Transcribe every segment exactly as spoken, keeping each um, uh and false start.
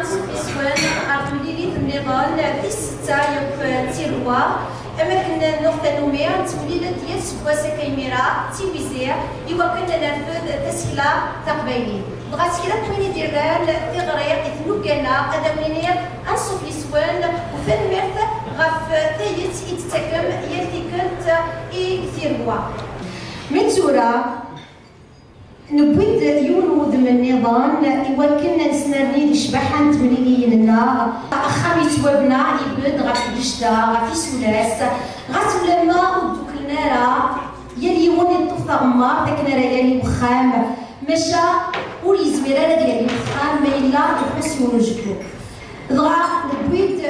Iswan ɣer temlilit nniḍen tis setta yakk d tirwa, am akken nuɣ tanumi nettemlil-d yal seg wass akka imir-a d tiwizi i wakken ad nerfed tasekla taqbaylit. Dɣa s kra n win i d-irran tiɣri i tnugga-nneɣ, ad awen-iniɣ anṣuf yes-wen u tanemmirt ɣef tayet i d-tettakem yal tikkelt i tirwa. Mi d tura, newwi-d yiwen n wudem nniḍen i wakken ad nesnerni di ccbaḥa n temliliyin-nneɣ. Axxam yettwabna ibedd ɣef lgejda, ɣef isulas, ɣas ulamma ur ddukklen ara, yal yiwen iṭṭef taɣemmart akken ara yali wexxam, maca ur yezmir ara ad yali wexxam ma yella ixuṣ yiwen ujgu. Dɣa newwi-d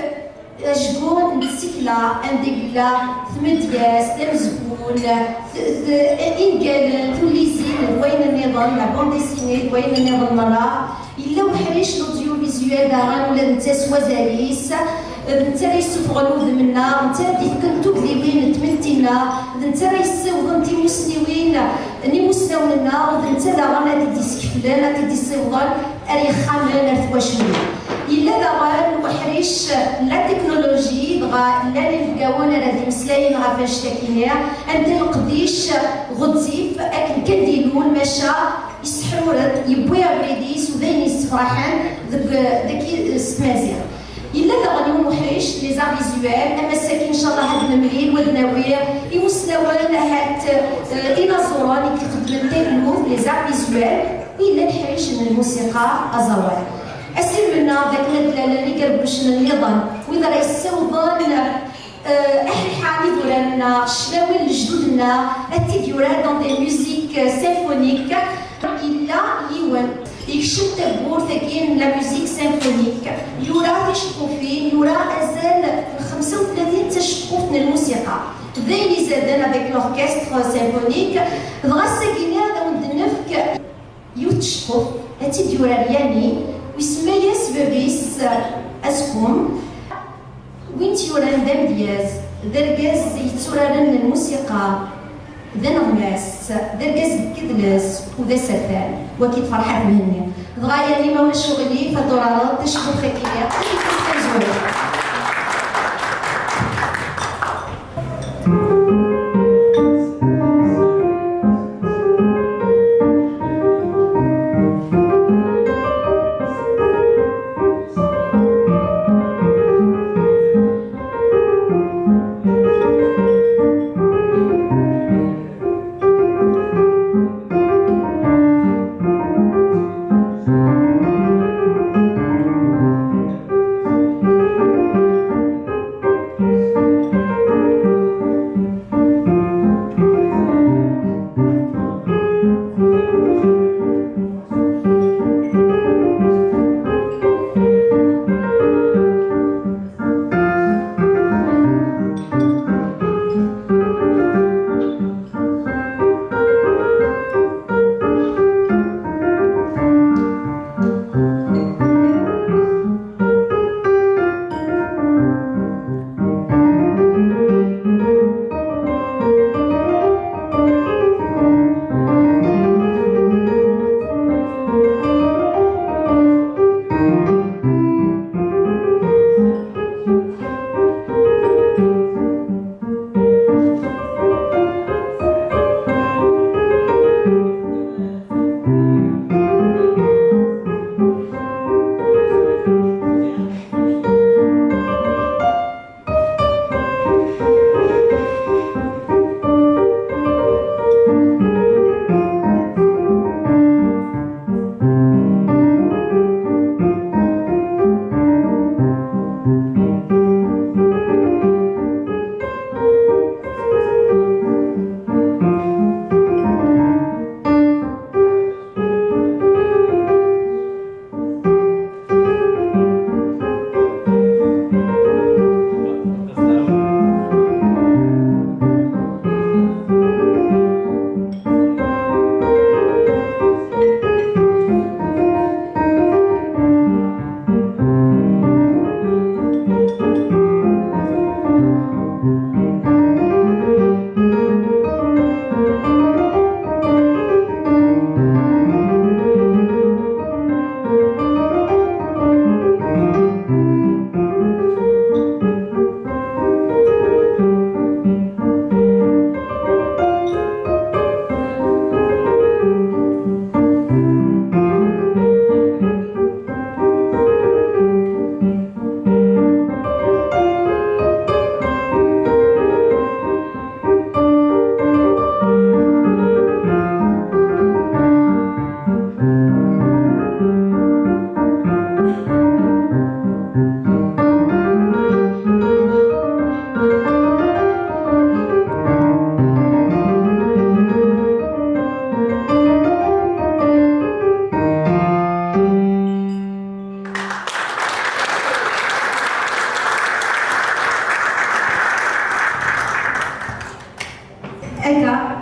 ajgu n tsekla anda yella tmedyazt, amezgun, t- t- ingalen, tullizin d wayen nniḍen, la bande dessinée d wayen nniḍen merra. Yella uḥric n l'audiovisuel daɣen, ula d netta s wazal-is, d netta ara yessufɣen udem-nneɣ, d netta ara d-ifken tugdiwin n tmetti-nneɣ, d netta ara yessiwḍen timusniwin n imusnawen-nneɣ, d netta daɣen ara t-id-yeskeflen, ara t-id-yessiwḍen ar yexxamen, ar twaculin. Yella daɣen uḥric n la technologie, dɣa llan inebgawen ara d-imeslayen ɣef annect-akini, anda leqdic ɣezzif akken kan d-ilul, maca yesseḥruret, yewwi abrid-is, u d ayen yessefraḥen deg dagi s tmaziɣt. Yella daɣen yiwen uḥric, les arts visuels, am ass-agi, ncallah, ad nemlil, u ad nawi imusnawen, ahat, eh, inaẓuren i ixeddmen taglut, les arts visuels, u yella leḥric n lmusiqa, aẓawan. Asirem-nneɣ d akken ad d-lalen igerbucen nniḍen, wid ara yessiwḍen, eh, aḥelḥan idurar-nneɣ, ccnawi n lejdud-nneɣ, ad t-id-yurar dans des musiques, eh, symphoniques. Yella yiwen yekcem tawwurt-agi n la musique symphonique, yura ticeqqufin, yura azal n xemsa u tlatin d taceqquft n lmusiqa. D ayen izaden avec l'orchestre symphonique, dɣa ass-agi-nni ad awen-d-nefk yiwet tceqquft, ad tt-id-yurar Yani, u isemma-yas bab-is, eh, Azkum. Win tt-yuran d amedyaz, d argaz yetturaren lmusiqa, d aneɣmas, d argaz deg yidles, u d asertan. Wagi d Ferḥat Mhenni. Dɣa Yani, ma ulac uɣilif, ad turareḍ tacbuḥt-agi-nni.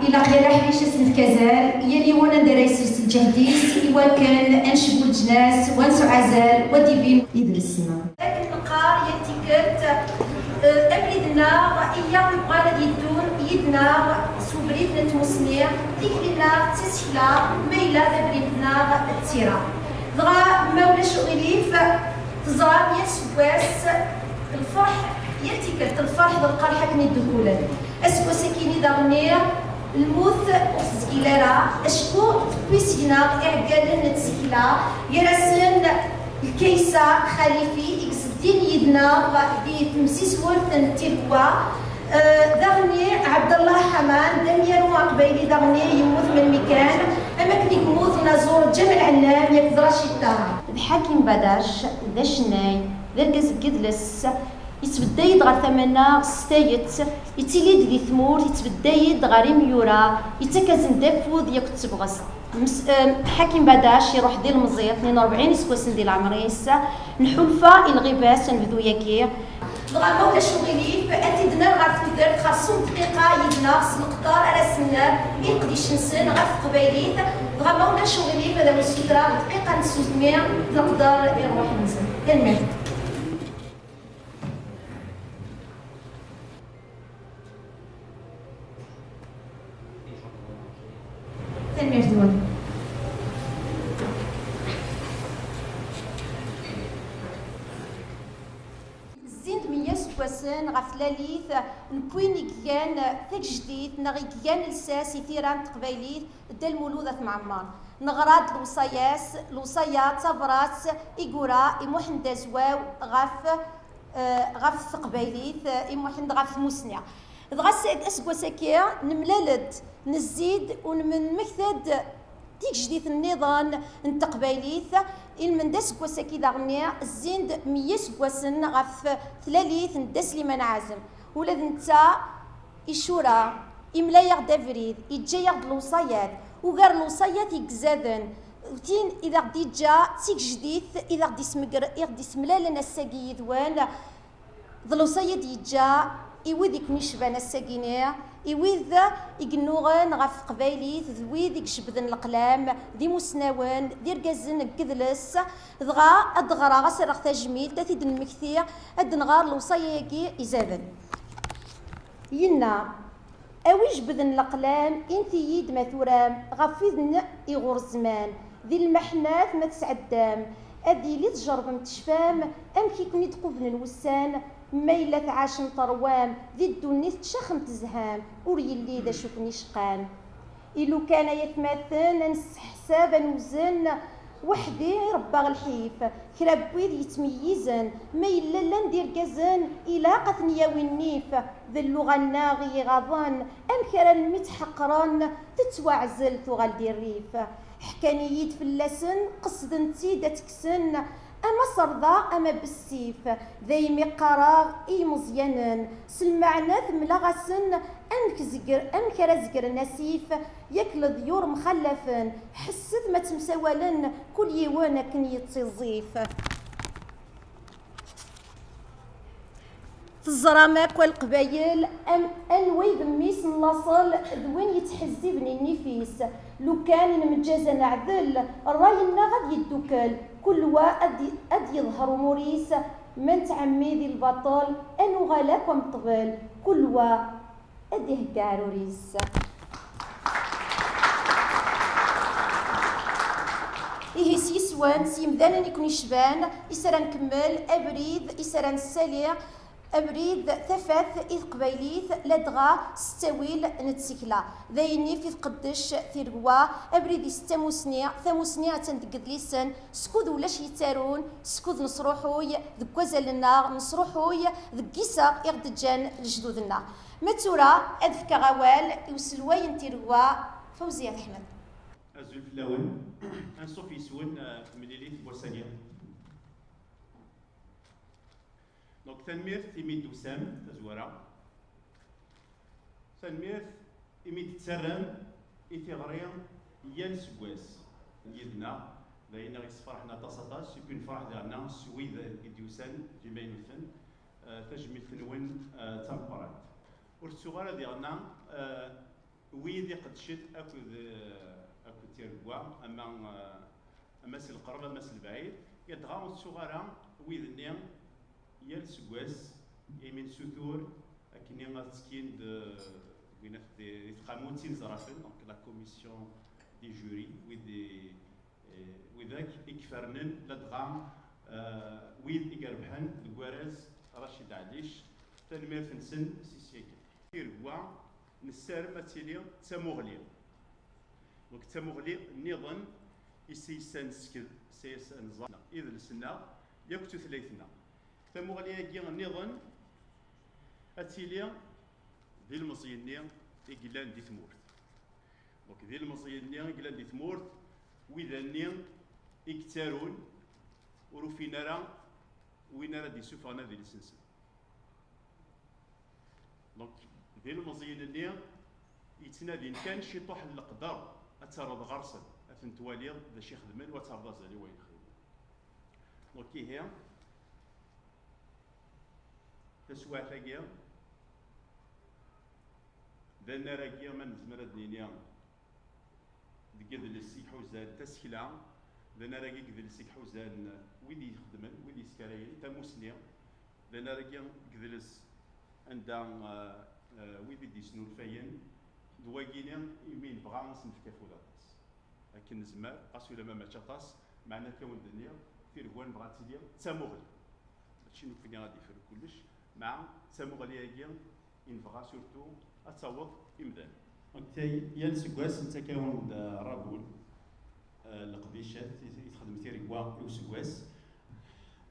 Ilaq yal aḥric ad s-nefk azal, yal yiwen anda ara yessers lǧehd-is i wakken ad necbu leǧnas, wa nesɛu azal, wa d-ibin yidles-nneɣ. Akken neqqar yal tikkelt, eh, abrid-nneɣ i yakk yebɣan ad yeddun yid-neɣ s ubrid n tmussni, tikli-nneɣ d tasekla, ma yella d abrid-nneɣ d tira. Dɣa, ma ulac uɣilif, teẓram yal aseggas lferḥ, yal tikkelt lferḥ d lqerḥ akken i ddukkulen. Aseggas-agi-nni daɣen-nni, lmut ur tezgil ara, acku tewwi seg-neɣ iɛeggalen n tsekla, gar-asen Lkaysa Xalifi, i iseddin yid-neɣ di temsiswert n Tiregwa. Eh, daɣen-nni, Ɛebdallah Ḥaman, d amyaru aqbayli daɣen-nni, yemmut melmi kan, am akken i yemmut unaẓur Ǧamal Ɛellam akked Racid Ṭaha. D Ḥakim Badac, d acennay, d argaz n yidles, yettbedday-d ɣer tama-nneɣ s tayet, yettili-d di tmurt, yettbedday-d ɣer imyura, yettak-asen-d afud yakk d tebɣest. Mes-, em, Ḥakim Badac iruḥ d ilemẓi, tnin u rebɛin iseggasen di leɛmer-is, nḥulfa i lɣiba-s anebdu-yagi. Dɣa ma ulac uɣilif, ad t-id-nerr ɣer tudert xerṣum dqiqa yid-neɣ s leqder ara s-nerr i leqdic-nsen ɣef teqbaylit. Dɣa ma ulac uɣilif, ad awen-ssutreɣ dqiqa n tsutmi d leqder i ṛṛuḥ-nsen. Tanemmirt. Tanemmirt-nwen. Zzin-d meyya iseggasen ɣef tlalit n win i igan tagejdit neɣ i igan lsas i tira n teqbaylit, Dda Lmulud At Mɛemmer. Neɣra-d lewṣayat, lewṣaya d tabrat i yura i Muḥend Azwaw ɣef, eh, ɣef teqbaylit, eh, i Muḥend ɣef tmussni. Dɣa s-, aseggas-agi nemlal-d, nezzi-d u nemmekta-d tigejdit nniḍen n teqbaylit. Ilmend aseggas-agi daɣen-nni zzin-d meyya iseggasen ɣef tlalit n Dda Sliman Ɛazem. Ula d netta icura, imla-yaɣ-d abrid, iǧǧa-yaɣ-d lewṣayat, ugar n lewṣayat i izaden, tin i d-aɣ-d-iǧǧa d tigejdit i d-aɣ-d-ismegr-, i ɣ-d-ismlalen ass-agi yid-wen. D lewṣaya i d-yeǧǧa i wid i ken-icban ass-agi-ni, i wid i yennuɣen ɣef teqbaylit, d wid i icebden leqlam, d imusnawen, d irgazen n yidles. Dɣa ad d-ɣreɣ, ad s-rreɣ tajmilt, ad t-id-nemmekti, ad d-nɣer lewṣaya-agi izaden. Yenna: A wi jebden leqlam, init-iyi-d ma turam ɣef widen iɣur zzman, di lmeḥnat ma tesɛeddam, ad yili tjerrbem tecfam amek i ken-id-qublen wussan, ma yella tɛacem terwam, di ddunit tcaxem tezham, ur yelli d acu ken-icqan. I lukan ay atmaten, ad nesseḥsab, ad newzen, weḥd-i i rebbaɣ lḥif, kra n wid yettmeyyizen, ma yella llan d irgazen, ilaq ad ten-yawi nnif, d lluɣa-nneɣ i iɣaḍen, amek ara nemmi tḥeqren, tettwaɛzel tuɣal di rrif. Ḥkan-iyi-d fell-asen, qesden-tt-id ad tt-kksen, ama s rrḍa ama bessif. Daymi qqareɣ i yimeẓyanen, s lmeɛna temleɣ-asen amek zegr-, amek ara zegren asif, yak leḍyur mxallafen, ḥesset ma ttemsawalen, kul yiwen akken yettiẓẓif. Teẓram akk a Leqbayel, am-, anwa i d mmi-s n laṣel d win yettḥezziben i nnif-is. Lukan i nemǧaz ad neɛdel, ṛṛay-nneɣ ad yeddukel, kul wa ad y-, ad yeḍher umur-is, ma nettɛemmid i lbaṭel, ad nuɣal akk am ṭṭbel, kul wa ad ihegga aɛrur-is. Ihi s yiswan, s yimdanen i ken-icban, i s ara nkemmel abrid, i s ara nessali abrid, tafat i teqbaylit, ladɣa s ttawil n tsekla. D ayen i fi tqeddec Tiregwa, abrid-is d tamusni, tamusni attan deg yidlisen, skud ulac yettarun, skud nesruḥuy deg wazal-nneɣ, nesruḥuy deg yiseɣ i ɣ-d-ǧǧan lejdud-nneɣ. Ma d tura ad fkeɣ awal i uselway n Tiregwa, Fawziya Teḥmed. Azul fell-awen. Anṣuf yes-wen, eh, ɣef temlilit n wass-agi. Donc, tanemmirt imi d-tusam, tazwara. Tanemmirt imi d-tettarram i tiɣri yal aseggas yid-neɣ. D ayen i ɣ-yessefraḥen aṭas, aṭas. Et puis nefraḥ daɣen s wid i d-yusan d imaynuten. Eh, tajmilt-nwen, eh, d tameqqrant. Ur tettuɣ ara diɣen, eh, Wid iqeddcen akked, eh, akked tiregwa, ama, eh, ama s lqerb, ama s lebɛid, yadɣa ur tettuɣ ara wid-nni yal seggas, imi nsutur akken ad ttekkin d, eh, deg winat di, di tqamut d tinezrafin, donc la commission des jurys, wid i, eh, widak i ifernen ladɣa, eh, wid i irebḥen deg warraz Racid Ɛlic, tanemmirt-nsen si syagi. Tiregwa nessarem ad tili d tamuɣli. Donc d tamuɣli nniḍen i s-yessan nsekd, s-yessan nẓer idles-nneɣ yakk tutlayt-nneɣ. Tamuɣli-agi nniḍen ad tili d ilmeẓyen-nni i yellan di tmurt. Donc d ilmeẓyen-nni i yellan di tmurt, wid-nni i yettarun ur ufin ara win ara d-yessufɣen adlis-nsen. Donc d ilmeẓyen-nni yettnadin kan ciṭuḥ n leqder ad terreḍ ɣer-sen, ad ten-twaliḍ d acu i xedmen u ad terreḍ azal i wayen xedmen. Donc ihi, taswiɛt-agi d annar-agi, ma nezmer ad d-nini, deg idles i iḥuzan tasekla, d annar-agi deg idles i iḥuzan wid ixeddmen, wid yeskarayen, tamusni, d annar-agi deg idles anda, eh, eh, wid i d-yesnulfayen, d wagini imi nebɣa ad s-nefk afud aṭas. Akken nezmer, ɣas ulamma mačči aṭas, meɛna akka wen-d-nniɣ, tiregwa nebɣa ad tili d tamuɣli. Mačči nekkni ad d-ifru kullec, meɛna d tamuɣli-agi i nebɣa surtout ad taweḍ imdanen. Donc, yal aseggas nettak-awen-d, euh, rabul, euh, leqdicat i, i texdem tiregwa i useggas.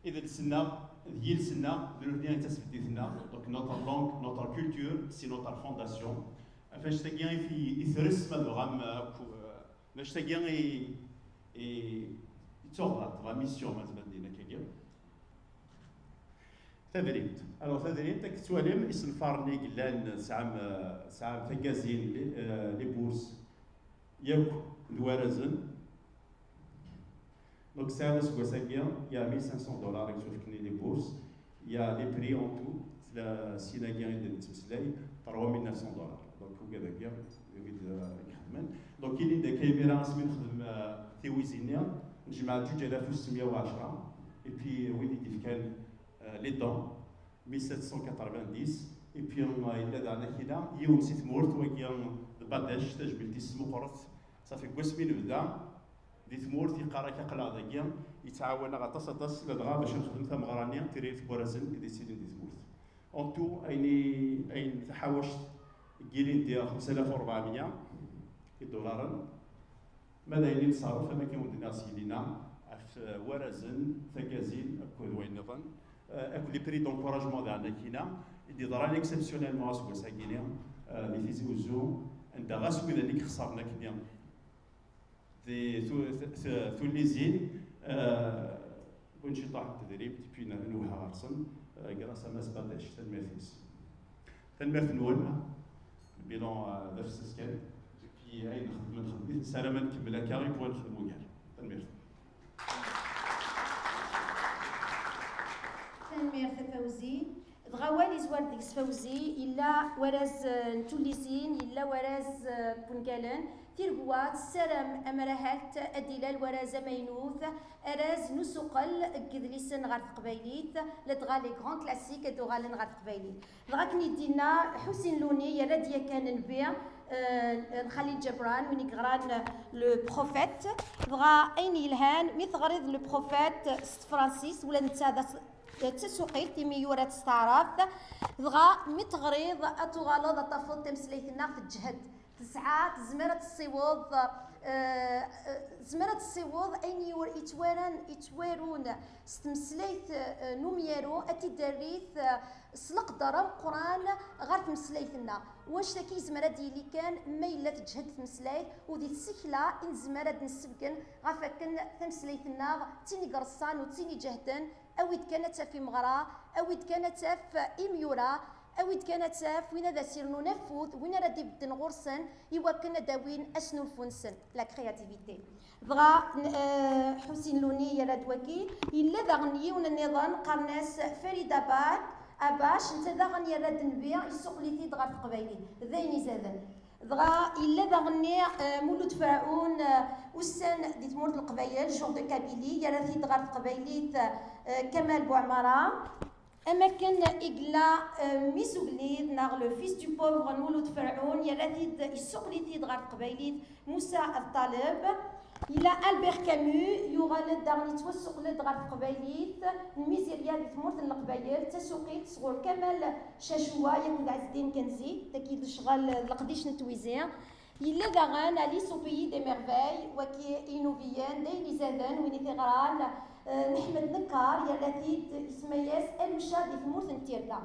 Idles-nneɣ d yiles-nneɣ, d nutni i d tasbeddit-nneɣ. Donc notre langue, notre culture, c'est notre fondation. Ɣef annect-agi i t-, i tres ma tebɣam, euh, akk, euh, d annect-agi i, i, i d tuɣdaṭ, la mission, ma nezmer ad d-nini akkagi. Tadrimt. Alors, tadrimt, akken tettwalim, isenfaren i yellan, tesɛam, tesɛam taggazin, les, euh, les bourses, yakk d warazen. Donc, tesɛiḍ aseggas-agi, il y a mille cinq cents dollars i yettwafken i les bourses, il y a les prix en tout, la, sin-agi i d-nettmeslay, trois mille neuf cents dollars. Donc, ugad-agi, wid, euh, i ixedmen. Donc, ilin-d akka imir-a asmi nexdem, euh, tiwizi-nni, nejmeɛ ǧuǧ alaf u settemya u ɛecṛa, et puis, euh, wid i d-ifkan, euh, les dons, mille sept cent quatre-vingt-dix, et puis, euh, yella daɣen akila, yiwen si tmurt, wagi, euh, d Badac, tajmilt-is meqqret, safi deg wasmi nebda, di tmurt, yeqqar-ak aql-aɣ dagi, yettɛawan-aɣ aṭas, aṭas, ladɣa bac nexdem tameɣra-nni, tiririt n warazen i d-yettilin di tmurt. En tout, ayen i, ayen taḥawact n yilindi xemsa alaf u rebɛemya idularen. Ma d ayen i neṣṣerref, am akken wen-d-nniɣ s yilina, ɣef, eh, warazen, taggazin, akked wayen nniḍen, eh, akked les prix d'encouragement daɣen akkin-a, i d-yeḍran exceptionnellement aseggas-agi-ni, eh, di Tizi Uzzu, anda ɣas wid-nni i ixeṣren akkenni di tu-, tu-, tu-, tullizin, eh, win ciṭuḥ n tedrimt, et puis n-, nwehha ɣer-sen, eh, grâce à Mass Badac, tanemmirt-is. Tanemmirt-nwen, le bilan, eh, d afessas kan, et puis ayen nxeddem, nxeddem-it, nessaram ad nkemmel akka, i bɣan nxeddem ugar. Tanemmirt. Tanemmirt a Fawzi. Dɣa awal izwar deg-s Fawzi, yella waraz, eh, n tullizin, yella waraz, eh, n wungalen. Tiregwa tessaram amarahalt ad d-ilal waraz amaynut, araz n usuqel n yedlisen ɣer teqbaylit, ladɣa les grands classiques ad uɣalen ɣer teqbaylit. Dɣa akken i d-yenna Ḥusin Luni, yerra-d yakan nnbi, eh, n Xalil Ǧebran, win i yeɣran Le Prophète. Dɣa ayen yelhan, mi teɣriḍ Le Prophète s tefransist, ula d netta d as-, d tasuqilt, imi yura-tt s taɛrabt. Dɣa mi teɣriḍ, ad tuɣaleḍ ad tafeḍ tameslayt-nneɣ teǧhed. Tesɛa, tezmer ad tessiweḍ, eh, eh, tezmer ad tessiweḍ ayen yur-, yettwaran, yettwarun s tmeslayt, eh, n umyaru, ad t-id-territ, eh, s leqder ameqqran ɣer tmeslayt-nneɣ. Wanect-agi yezmer ad d-yili kan ma yella teǧhed tmeslayt, u di tsekla i nezmer ad d-nessebgen ɣef akken tameslayt-nneɣ d tin i ireṣṣan u d tin iǧehden. Awi-d kan ad taf imeɣra, awi-d kan ad taf imyura, awi-d kan ad taf win ad as-irnun afud, win ara d-ibedden ɣur-sen, i wakken ad d-awin asnulfu-nsen, la créativité. Dɣa, n-, eh, Ḥusin Luni yerra-d waki, yella daɣen yiwen nniḍen, qqaren-as Farid Abad, Abac, netta daɣen yerra-d nnbi, yessuqel-it-id ɣer teqbaylit. D ayen izaden. Dɣa yella daɣenni, eh, Mulud Ferɛun, eh, ussan di tmurt n Leqbayel, Jour de Kabylie, yerra-t-id ɣer teqbaylit, eh, Kamal Buɛmara. Am akken i yella, eh, mmi-s ugellid neɣ le fils du pauvre n Mulud Ferɛun, yerra-t-id, yessuqel-it-id ɣer teqbaylit Musa Ṭaleb. Yella Albert Camus, yuɣal-d daɣen yettwassuqel-d ɣer teqbaylit n Mizirya di tmurt n Leqbayel, d tasuqilt sɣur Kamal Cacua akked Ɛezdin Kenzi, tagi d lecɣal d leqdic n Twizi. Yella daɣen Alice au pays des merveilles, wagi i Inubiyen, d ayen izaden, win i t-iɣran, eh, n Ḥmed Nekkar, yerra-t-id, isemma-yas Aluca di tmurt n tirga.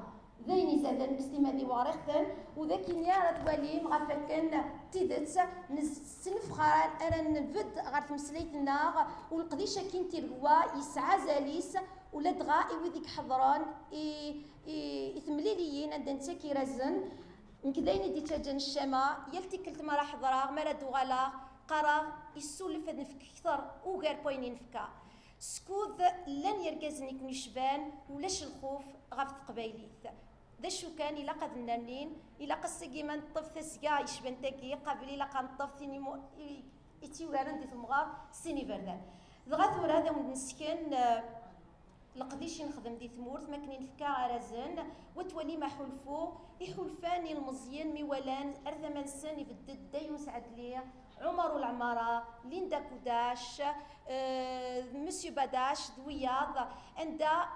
D ayen izaden deg stima di weɣriɣ-ten, u d akkenni ara twalim ɣef wakken d tidet nesnefxar ara nbedd ɣer tmeslayt-nneɣ, u leqdic-agi n tiregwa yesɛa azal-is, uladɣa i wid i iḥeḍren i, i, i temliliyin anda nettak irazen. Nekk d ayen i d-ittaǧǧan ccama, yal tikkelt mi ara ḥeḍreɣ, mi ara d-uɣaleɣ, qqareɣ, issulef ad nefk kter ugar n wayen i nefka. Skud llan yergazen i ken-icban, ulac lxuf ɣef teqbaylit. D acu kan, ilaq ad nnernin, ilaq ass-agi ma neṭṭef tasga yecban tagi, qabel ilaq ad neṭṭef tin imu-, i, i tt-yugaren di temɣer s tin iberdan. Dɣa tura ad awen-d-nesken, eh, leqdic i nexdem di tmurt, mi akken i nefka arazen, wa twalim aḥulfu, iḥulfan ilmeẓyen mi walan ar tama-nsen ibedd-d Dayus Ɛedli, Ɛumar Ulɛmara, Linda Kudac, eh, Monsieur Badac d wiyaḍ, anda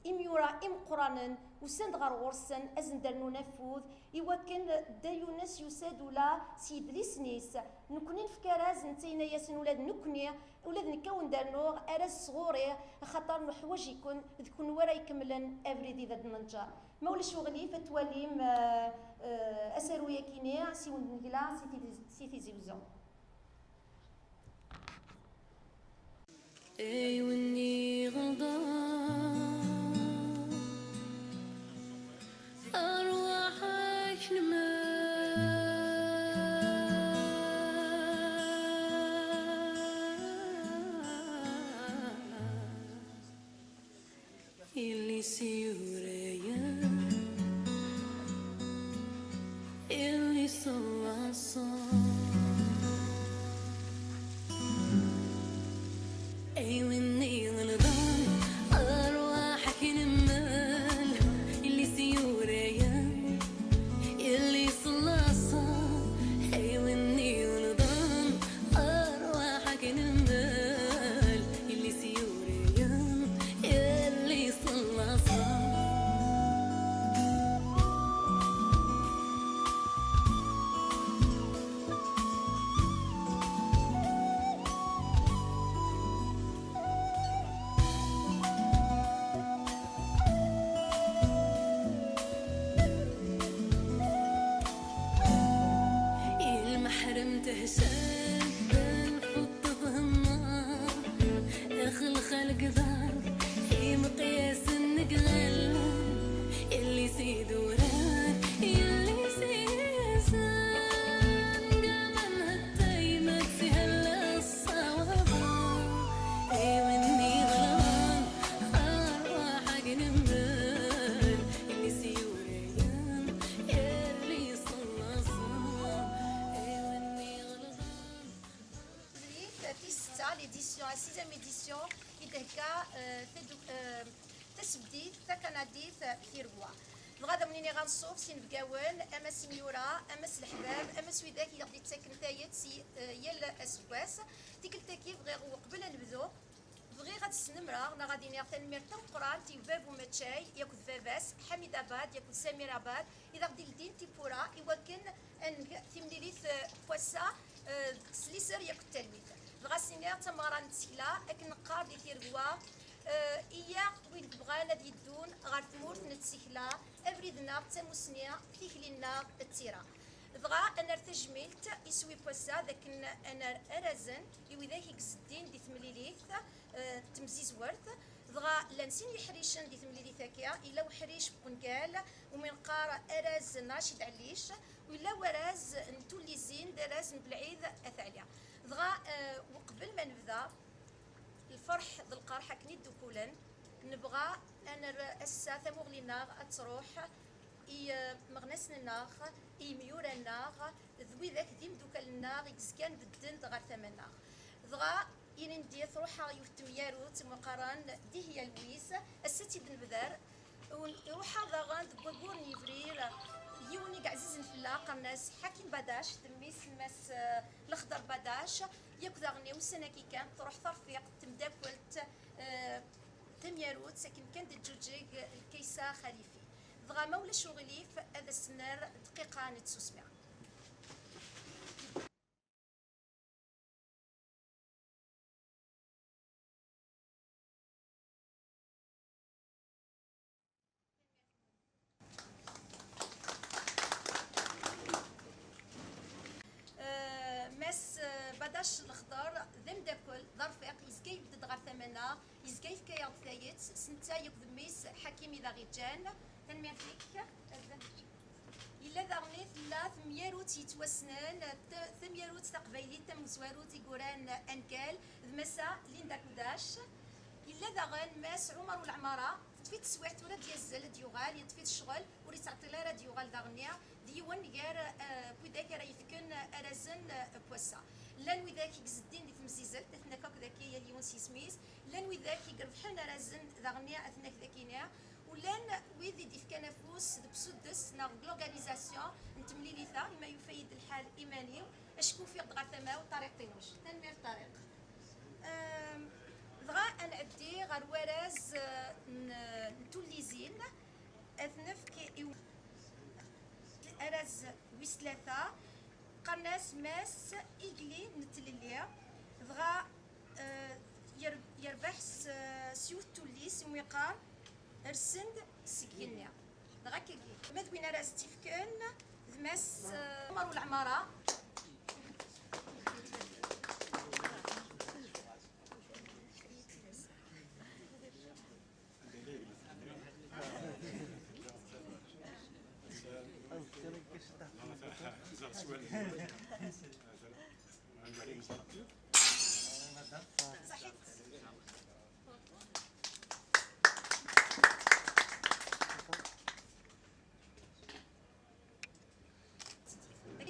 imyura imeqqranen usan-d ɣer ɣur-sen, ad sen-d-rnun afud, i wakken Dda Yunes yusa-d ula s yedlisen-is. Nekkni nefka araz, netta yenna-yasen ula d nekkni, ula d nekk ad wen-d-rnuɣ araz sɣur-i, axaṭer nuḥwaǧ-iken, d kenwi ara ikemmlen abrid i d ad nenǧer. Ma ulac uɣilif, ad twalim, eh, eh, asaru-yakini s yiwen n negla si Tizi, si Tizi Uzzu. Ay win iɣelḍen, arwaḥ-ak nemmal. Yelli-s yura-yas, yelli-s laṣel. Ay win iɣelḍen, arwaḥ-ak nemmal. Yelli-s yura-yas, yelli-s laṣel. Ay win iɣelḍen, arwaḥ-ak nemmal. Yelli-s yura-yas, yelli-s laṣel. I lmeḥrem tehsa-d lfeṭṭa thenna, ixelxal gdar, imeqyasen neggal, yelli-s idurar, yelli-s isan, gaman hatta yemma-s ihella ṣṣawab. I win iɣelḍen, arwaḥ-ak nemmal, yelli-s yura-yas, yelli-s laṣel. I win iɣelḍen. Tis setta, l'édition, la sixième édition, i d-thegga, euh, tadu-, euh, tasebdit takanadit, euh, Tiregwa. Dɣa ad awen-iniɣ anṣuf s inebgawen, ama s imyura, ama s leḥbab, ama s widak i aɣ-d-yettaken tayet si, euh, yal aseggas. Tikkelt-agi bɣiɣ, uqbel ad nebdu, bɣiɣ ad snemreɣ neɣ ad iniɣ tanemmirt tameqqrant i bab umeččay yakk d baba-s, Ḥamid Abad yakk d Samir Abad, i d aɣ-d-ildin tiwwura i wakken ad neg timlilit, eh, n wass-a, eh, s liser yakk d talwit. Dɣa s-iniɣ d tameɣra n tsekla, akken neqqar di Tiregwa, eh, i yaɣ wid yebɣan ad yeddun ɣer tmurt n tsekla, abrid-nneɣ d tamusni, tikli-nneɣ d tira. Dɣa ad nerr tajmilt i swi n wass-a d akken ad nerr arazen i widak i izeddin di temlilit, eh, n temzizwert. Dɣa llan sin yeḥricen di temlilit-agi, yella uḥric n wungal umi neqqar araz n Racid Ɛellic, u yella waraz n tullizin d araz n Belɛid At Ɛli. Dɣa, eh, uqbel ma nebda, lferḥ d lqerḥ akken i ddukulen, nebɣa ad nerr ass-a tamuɣli-nneɣ ad truḥ I, eh, meɣnasen-nneɣ, i yimyura-nneɣ, d widak d imeddukal-nneɣ i yezgan bedden-d ɣer tama-nneɣ. Dɣa, ilindi truḥ-aɣ yiwet n temyarut i wumi qqaren Dihya Lwiz, ass-a ad tt-id-nebder. Wen-, iruḥ-aɣ daɣen deg waggur n yebrir, yiwen i yeɛzizen fell-aɣ, qqaren-as Ḥakim Badac, d mmi-s n Mass, eh, Lexder Badac, yakk daɣen i ussan-agi kan truḥ terfiqt, temdakkelt, eh, tamyarut akken kan d-teǧǧuǧeg Lkaysa Xalifi. Dɣa ma ulac uɣilif, ad as-nerr dqiqa n tsusmi. Eh, Mass, eh, Badac Lexder d ameddakel, d arfiq, yezga yebded ɣer tama-nneɣ, yezga yefka-yaɣ-d tayet, s netta akked mmi-s Ḥakim i d aɣ-iǧǧan. Tanemmirt-ik. Yella daɣen tella temyarut yettwassnen, t-, tamyarut taqbaylit tamezwarut i yuran angal d Massa Linda Kudac. Yella daɣen Mass Ɛumar Uleɛmara, teṭṭef-it teswiɛt tura ad d-yazzel, ad d-yuɣal, yeṭṭef-it ccɣel, ur yettɛeṭṭil ara ad d-yuɣal daɣenni. D yiwen gar, eh, widak ara yefken arazen, eh, n wass-a. Llan widak i izeddin di temzizzelt, aten akk daki, yal yiwen s yisem-is. Llan widak i irebḥen arazen daɣenni, aten akk daki-ni. U llan wid i d-ifkan afus deg usuddes neɣ deg l'organisation n temlilit-a, imi yufa-yi-d lḥal iman-iw, acku ufiɣ-d ɣer tama-w Ṭariq Tinuc. Tanemmirt Ṭariq. Ehm, dɣa ad nɛeddi ɣer warraz, eh, n, n tullizin, ad t-nefk i u-, arraz wis tlata, qqaren-as Mass Igli n Tlelli, dɣa, eh, yer-, yerbeḥ s, s yiwet n tullist imi yeqqar rsen-d seg yigenni. Dɣa akkagi, ma d win ara s-tt-ifken, d Mass, eh, Ɛumar Uleɛmara.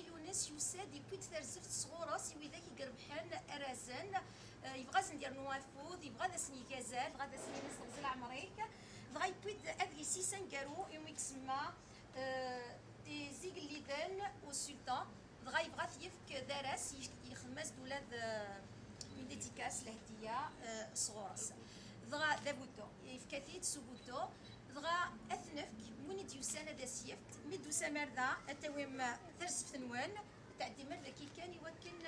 Yunes yusa-d, yewwi-d tarzeft sɣur-s i widak i irebḥen arazen. Eh, yebɣa ad sen-yernu afud, yebɣa ad asen-yeg azal, dɣa ad asen-yini seɣzel ɛemr-ik. Dɣa yewwi-d adlis-is aneggaru imi i isemma, eh, Des Igelliden au Sultan. Dɣa yebɣa ad t-yefk d aras, y-, yexdem-as-d ula d, eh, une dédicace, lehdiya, eh, sɣur-s. Dɣa d abuddu, yefka-t-id s ubuddu. Dɣa ad t-nefk win i d-yusan ad as-yefk. Mi d-tusam ar da, ad tawim tarzeft-nwen, ad tɛeddim ar daki kan i wakken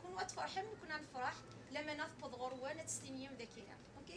kunwi ad tferḥem, nekkni ad nefreḥ, lamana tewweḍ ɣur-wen, ad tt-tinim daki. Ok?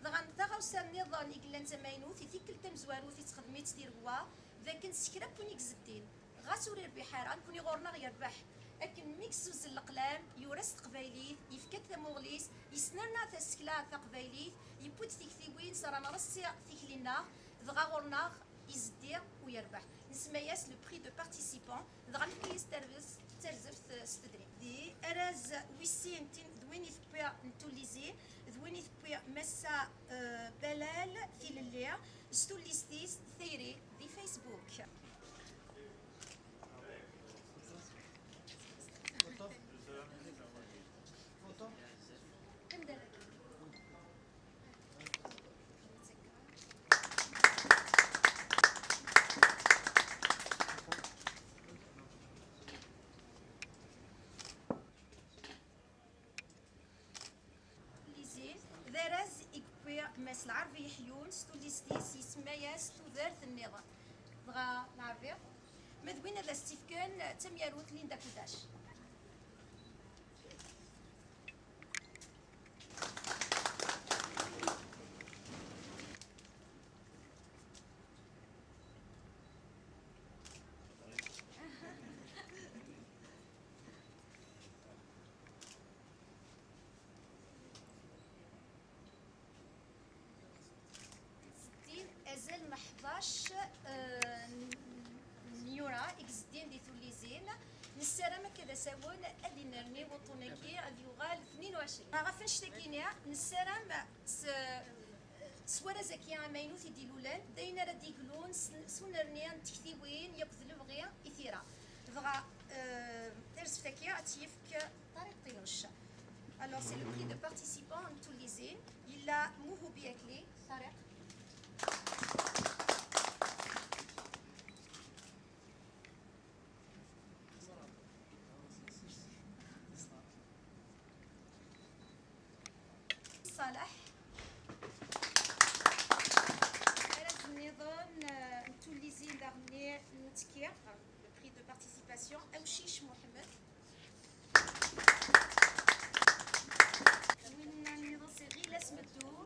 Dɣa taɣawsa nniḍen i yellan d tamaynut, i tikkelt tamezwarut i tt-xedmen tiregwa, d akken s kra n win i izeddin, ɣas ur irbiḥ ara, nekkni ɣur-neɣ yerbeḥ. Akken mi yessuzzel leqlam, yura s teqbaylit, yefka-d tamuɣli-s, yesnerna tasekla taqbaylit, yewwi-d tiktiwin s ara nreṣṣi tikli-nneɣ, dɣa ɣur-neɣ izeddi u yerbeḥ. Nsemma-yas le prix de participant, dɣa nefka-yas tarzeft, tarzeft s tedrimt. Di arraz wis sin tin d win i tewwi n tullizin, d win i tewwi Massa, eh, Balal Tilelli, s tullist-is Tayri di Facebook. Lizin, d arraz i yewwi Mass Lɛerbi Yeḥyun s tullist-is, isemma-yas Tudert nniḍen. Dɣa Lɛerbi, ma d win ad as-tt-ifken d tamyarut Linda Kudac. Din azal n ḥdac, eh, n, n yura i izeddin di tullizin. Nessaram akka d asawen ad inerni wuṭṭun-agi, ad yuɣal tnin u ɛecrin. Ɣef annect-agi-ni, nessaram s, s Warraz-agi amaynut i d-ilulen, d ayen ara d-iglun s, s unerni n tektiwin akked lebɣi i tira. Dɣa, eh, tarzeft-agi ad tt-yefk Ṭariq Tinuc. Alors, c'est le prix de participant n Tullizin. Yella Muhubi Akli, Ṭariq. Ṣaleḥ. Arraz nniḍen, eh, n Tullizin daɣen n uttekki, le prix de participation, Awcic Muḥemmed. Winna nniḍen c'est Ɣilas Meddou.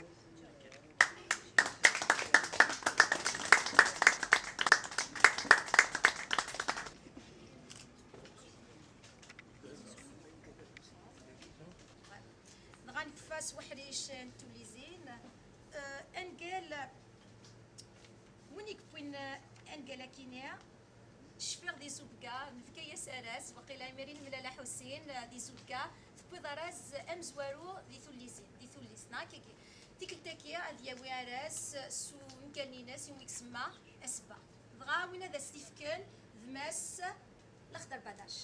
Dɣa nekfa s weḥric n Tullizin. Eh, angal, win i yewwin, eh, angal akini, cfiɣ di Zubga, nefka-yas arraz, waqila imir i nemlal Aḥusin, eh, di Zubga, tewwiḍ arraz amezwaru di Tullizin, di Tullist, neɣ akkagi. Tikkelt-agi ad yawi arraz s umkan-ines i umi isemma Asebba. Dɣa win ad as-t-ifken d Mass Lexder Badac.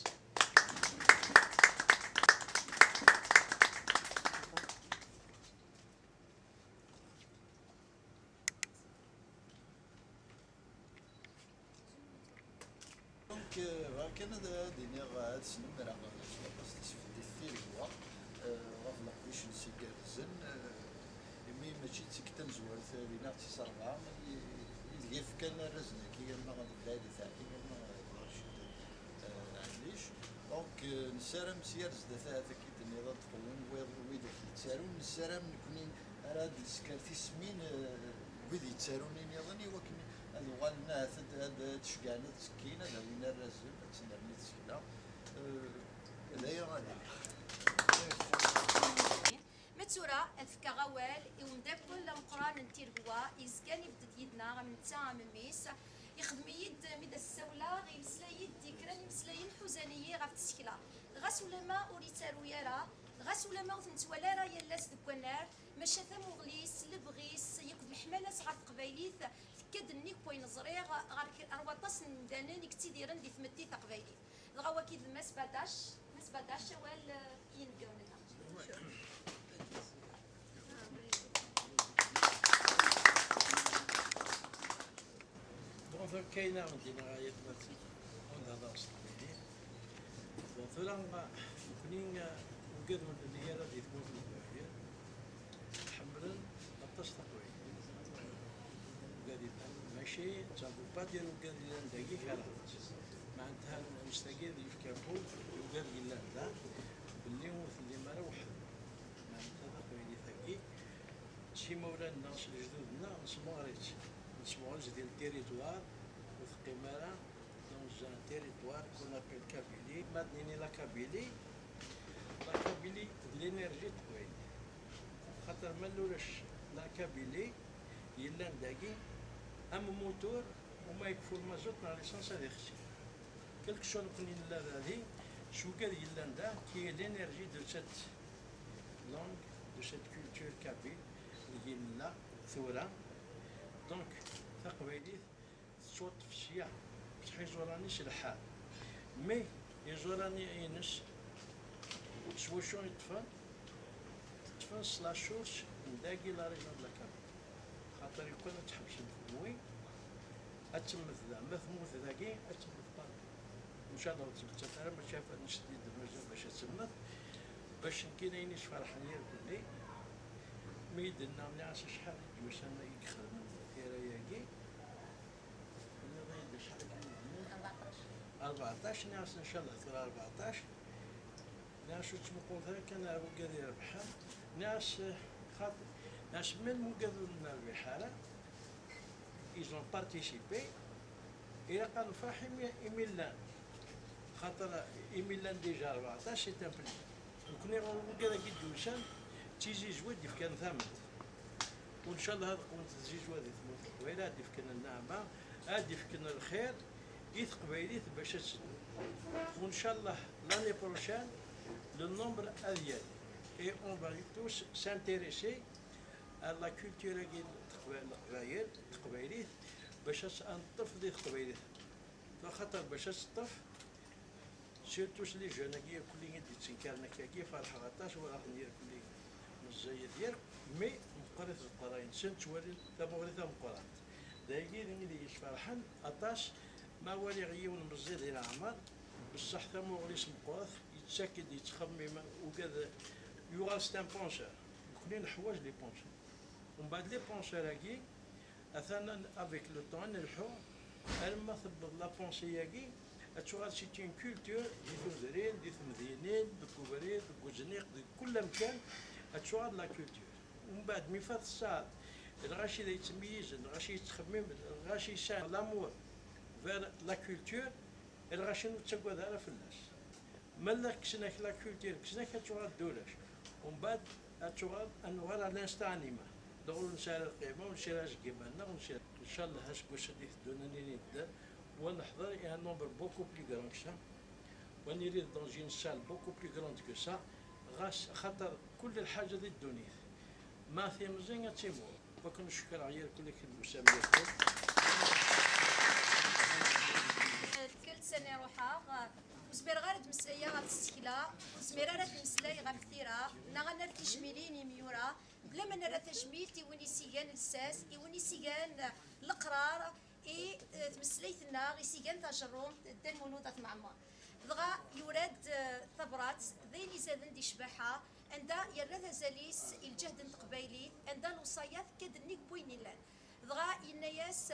Donc, euh, bɣiɣ kan ad, ad iniɣ, ad snemmreɣ s waṭas tiseftit tiregwa, euh, ɣef leqdic-nnes igerrzen, euh, imi mačči d tikkelt tamezwarut dinna tis rebɛa i, ideg yefkan arrazen-agi, ama d Lɛid Taɛli, ama d Racid, euh, Ɛellic. Donc, euh, nessaram s yar zdat ahat akka i d-tenniḍ ad d-qewwen wiḍ-, widak yettarun, nessaram nekni ara d-nesker tismin, eh, n wid yettarun nniḍen i wakken ad uɣalen ahat ad, ad, ad ceggɛen, ad ttekkin, ad awin arrazen, ad tennerni tsekla. Eh, d aya ad iniɣ. Ma d tura, ad fkeɣ awal i umeddakel ameqqran n tiregwa, yezgan ibedd-d yid-neɣ am netta am mmi-s. Ixdem-iyi-d mi d as-ssawleɣ, imeslay-iyi-d kra n imeslayen ḥuzan-iyi ɣef tsekla. Ɣas ulamma ur yettaru ara, ɣas ulamma ur t-nettwali ara yal ass deg wannar, maca tamuɣli-s, lebɣi-s, akked leḥmala-s ɣef teqbaylit, tekka-d nnig n wayen ẓriɣ ɣer, ɣer waṭas n yimdanen i yettidiren di tmetti taqbaylit. Dɣa wagi d Mass Badac. Mass Badac, awal, eh, i yinebgawen-nneɣ. Bon, tura kayen aɣ-d-yenna ayatma-tsen, ad nehder s teqbaylit. Bon, tura, nekkni, ugad ur nelli ara di tmurt n Lezzayer, ḥemmlen aṭas taqbaylit. Ugad yellan, mačči, ça veut pas dire ugad yellan dagi karaɣ-tt. Meɛna nesdagi ad yefk afud i ugad yellan da, belli ur tellim ara weḥd-m. Meɛna taqbaylit-agi, s imawlan-nneɣ, s lejdud-nneɣ, nesmuɣer-itt. Nesmuɣer-itt di le territoire, ur teqqim ara dans un territoire qu'on appelle Kabylie. Ma d-nini la Kabylie, la Kabylie d l'énergie n teqbaylit. Xaṭer ma ulac la Kabylie yellan dagi, am moteur, u ma yekfur mazout neɣ l'essence ad ixsi. Quelque chose nekkni nella dagi, s ugad yellan da, qui est l'énergie de cette langue, de cette culture kabyle, deg i nella tura. Donc, taqbaylit tettwaṭṭef sya, bṣeḥ iẓuran-is lḥan. Mais iẓuran-ines s wacu i ṭṭfen? Ṭṭfen s la source n dagi la région de la Kabylie. Xaṭer iqwan ad tḥebsem kenwi, ad temmet da. Ma temmut dagi, ad temmet partout. Ncallah ur ttmettat ara, mačči ɣef ad nesdid mazal bac ad temmet. Bac nekkini ayen i sferḥen irkelli, mi yi-d-tenna, nniɣ-as acḥal i d-yusan i ixedmen tira-agi. Tenniḍ-iyi-d acḥal akken i d-nnan? Rbeɛṭac. Rbeɛṭac, nniɣ-as ncallah tura rbeɛṭac. Nniɣ-as ur ttmuqulet ara kan ar wigad irebḥen. Nniɣ-as, eh, xaṭi. Nniɣ-as même wigad ur nerbiḥ ara, ils ont participé. Ilaq ad nefreḥ imi, imi llan. Xaṭer imi llan déjà rbeɛṭac, c'est un plaisir. Nekkni ɣur wigad-agi d-yusan, d tizizwa i d-ifkan tamemt. U ncallah ad qwent tzizwa di tmurt n Leqbayel, ad d-ifken nneɛma, ad d-ifken lxir i teqbaylit bac ad teddu. U ncallah l'année prochaine, le nombre ad yali. Et on va tous s'intéresser Ar la culture-agi n teqba-, n Leqbayel, n teqbaylit, bac ad tt-, ad neṭṭef di teqbaylit. Axaṭer bac ad teṭṭef, surtout s les jeunes-agi irkelli i d-yettenkaren akkagi, ferḥeɣ aṭas, walaɣ-ten irkelli meẓẓiyit yark, mais meqqrit leqraya-nsen, ttwalin tamuɣli tameqqrant. Dagi d wid i yi-sferḥen aṭas, ma waliɣ yiwen meẓẓi di leɛmer, bessaḥ tamuɣli-s meqqret, yettak-d, yettxemmim, ugad, yuɣal c'est un penseur. Nekni neḥwaǧ les penseurs. Umbeɛd les penseurs-agi, atan avec le temps ad nelḥu, arma tewweḍ la pensée-agi, ad tuɣal c'est une culture di tudrin, di temdinin, deg ubrid, deg uzniq, di kul amkan, ad tuɣal la culture. Umbeɛd mi fa tesɛa lɣaci d ay yettmeyyizen, lɣaci yettxemmimen, lɣaci yesɛa l'amour vers la culture, lɣaci ur ttagad ara fell-as. Ma la kksen-ak la culture, kksen-ak, ad tuɣal d ulac. Umbeɛd ad tuɣal ad nuɣal à l'instant anima. Dɣa ur nesɛi ara lqima, ur nesɛi ara azeggiman-nneɣ, ur nesɛi ara. Ncallah aseggas-a d-iteddun ad nili nedder, wa neḥḍer i un nombre beaucoup plus grand que ça, wa nili dans une salle beaucoup plus grande que ça, ɣas axaṭer kul lḥaǧa di ddunit, ma timẓi ad timur. Wa ken-cekkreɣ yir kul akken d-tusam yid-sen. Tikkelt sani ruḥeɣ, ur zmireɣ ara ad mmeslayeɣ ɣef tsekla, ur zmireɣ ara ad mmeslayeɣ ɣef tira, neɣ ad nerr tijmilin i yimyura, bla ma nerra tajmilt i win i s-igan lsas, i win i s-igan leqrar, i, eh, tmeslayt-nneɣ, i s-igan tajerrumt, Dda Lmulud At Mɛemmer. Dɣa yura-d, eh, tabrat, d ayen izaden di ccbaḥa, anda yerra d azal-is i lǧehd n teqbaylit, anda lewṣayat tekka-d nnig n wayen illan. Dɣa yenna-yas,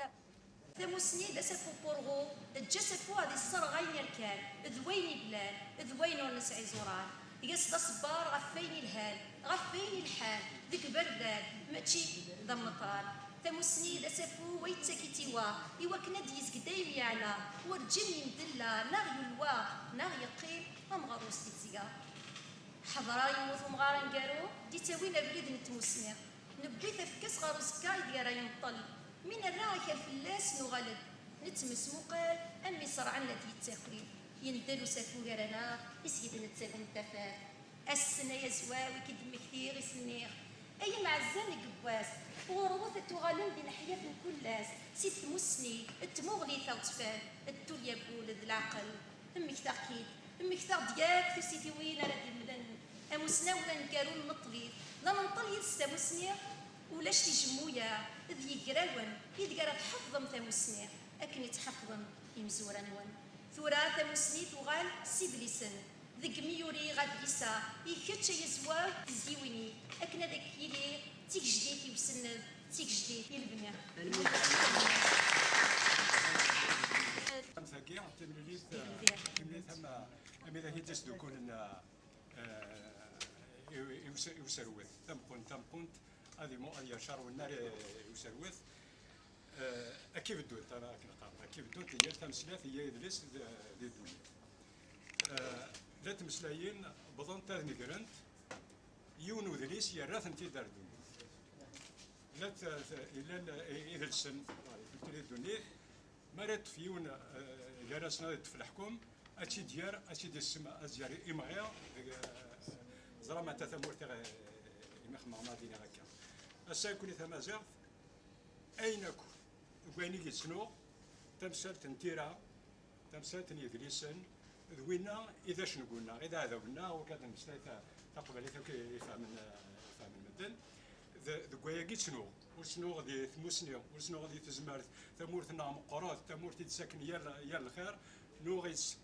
tamussni d asafu n wurɣu, teǧǧa asafu ad isserɣ ayen irkan, d wayen iblan, d wayen ur nesɛi iẓuran. Tga-s d aṣebbar ɣef wayen ilhan, ɣef wayen ilḥan, deg iberdan, mačči d amneṭran. Tamussni d asafu wa yettak i tiwa, i wakken ad d-yezg dayem yeɛla, werǧin yendella, neɣ yulwa, neɣ yeqqim, ameɣrus di tezga. Ḥeḍreɣ yiwet umɣar aneggaru, d-ittawin abrid n tmussni. Newwi tafekka-s ɣer uzekka ideg ara yenṭel. Mi nerra akal fell-as, nuɣal-d. Nettmesmuqal, am mi ṣerɛen ad d-yettaki. Yendel usafu gar-aneɣ, isgiden d tagem n tafat. Ass-n ay azwaw i k-id-mmektiɣ i s-nniɣ: ay imɛezzan deg wass, ɣurwet ad tuɣalem d ineḥyafen n kul ass, si tmussni d tmuɣli taɣezfant d tulya n wul d leɛqel. Mmektaɣ-k-id, mmektaɣ-d yakk tisitiwin ara d-imlen amussnaw d aneggaru n Leṭlib. La nenṭel yid-s tamussni, ulac tijemmuya d yigrawen ideg ara tḥafḍem tamussni akken i tḥafḍem imezwura-nwen. Tura tamussni tuɣal s idlisen. Deg mi uriɣ adlis-a i kečč ay azwaw, tezyiwin-ik, akken ad ak-yili d tigejdit i usenned, d tigejdit i lebni. Am tagi, timlilit, timlilit am, am i d ak-id-isdukulen, eh, i, i, i userwet, tameqqunt, tameqqunt, ad imu-, ad yercer wennar i, i userwet. Eh, akka i beddut, ara akken qqaren, akka i beddut yal tameslayt, yal idles d, di ddunit. Eh, la ttmeslayin, bḍant ad negrent, yiwen udlis yerra-tent-id ar ddunit. La t-, t-, illan, eh, idelsen, di ddunit, mi ara yeṭṭef yiwen, eh, gar-asen ad yeṭṭef leḥkum, ad tt-id-yerr, ad tt-id-issem, ad yerr imɣi, deg, eh, ẓra ma anta tamurt i ɣ-, i mi xemmeɣ ma ad iniɣ akka. Ass-a, nekkni tamaziɣt, ayen akk, deg wayen i yettnuɣ, tamsalt n tira, tamsalt n yedlisen, d winna i d acengu-nneɣ, i d aɛdaw-nneɣ, ur kan ad nemmeslay ta-, taqbaylit akk i, i fehmen, eh, i fehmen medden. D-, deg wayagi i ttnuɣ, ur ttnuɣ di tmussni, ur ttnuɣ di tezmert, tamurt-nneɣ meqqret, tamurt i d-ittaken yal, yal lxir, nuɣ-itt,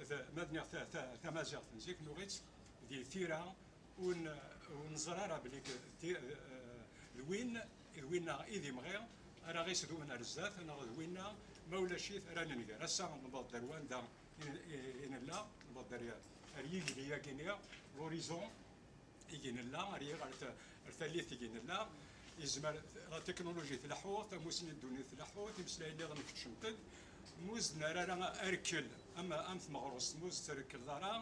d-, ma d-niɣ ta-, ta-, tamaziɣt n zik, nuɣ-itt di tira, ur n-, ur neẓri ara belli d ti-, eh, d win, d winna i d imɣi ara ɣ-isdumen ar zdat, neɣ d winna, ma ulac-it, ara nenger. Ass-a, newweḍ-d ar wanda i, i, i nella, newweḍ-d ar, ar yigli-agi-nni, l'horizon, igi nella, ar, ar t-, ar tallit igi nella, yezmer la technologie tleḥḥu, tamussni n ddunit tleḥḥu, timeslayin nniḍen keččent-d, muzden ar ara, arkel, am, am tmeɣrust, muz terekleḍ ara,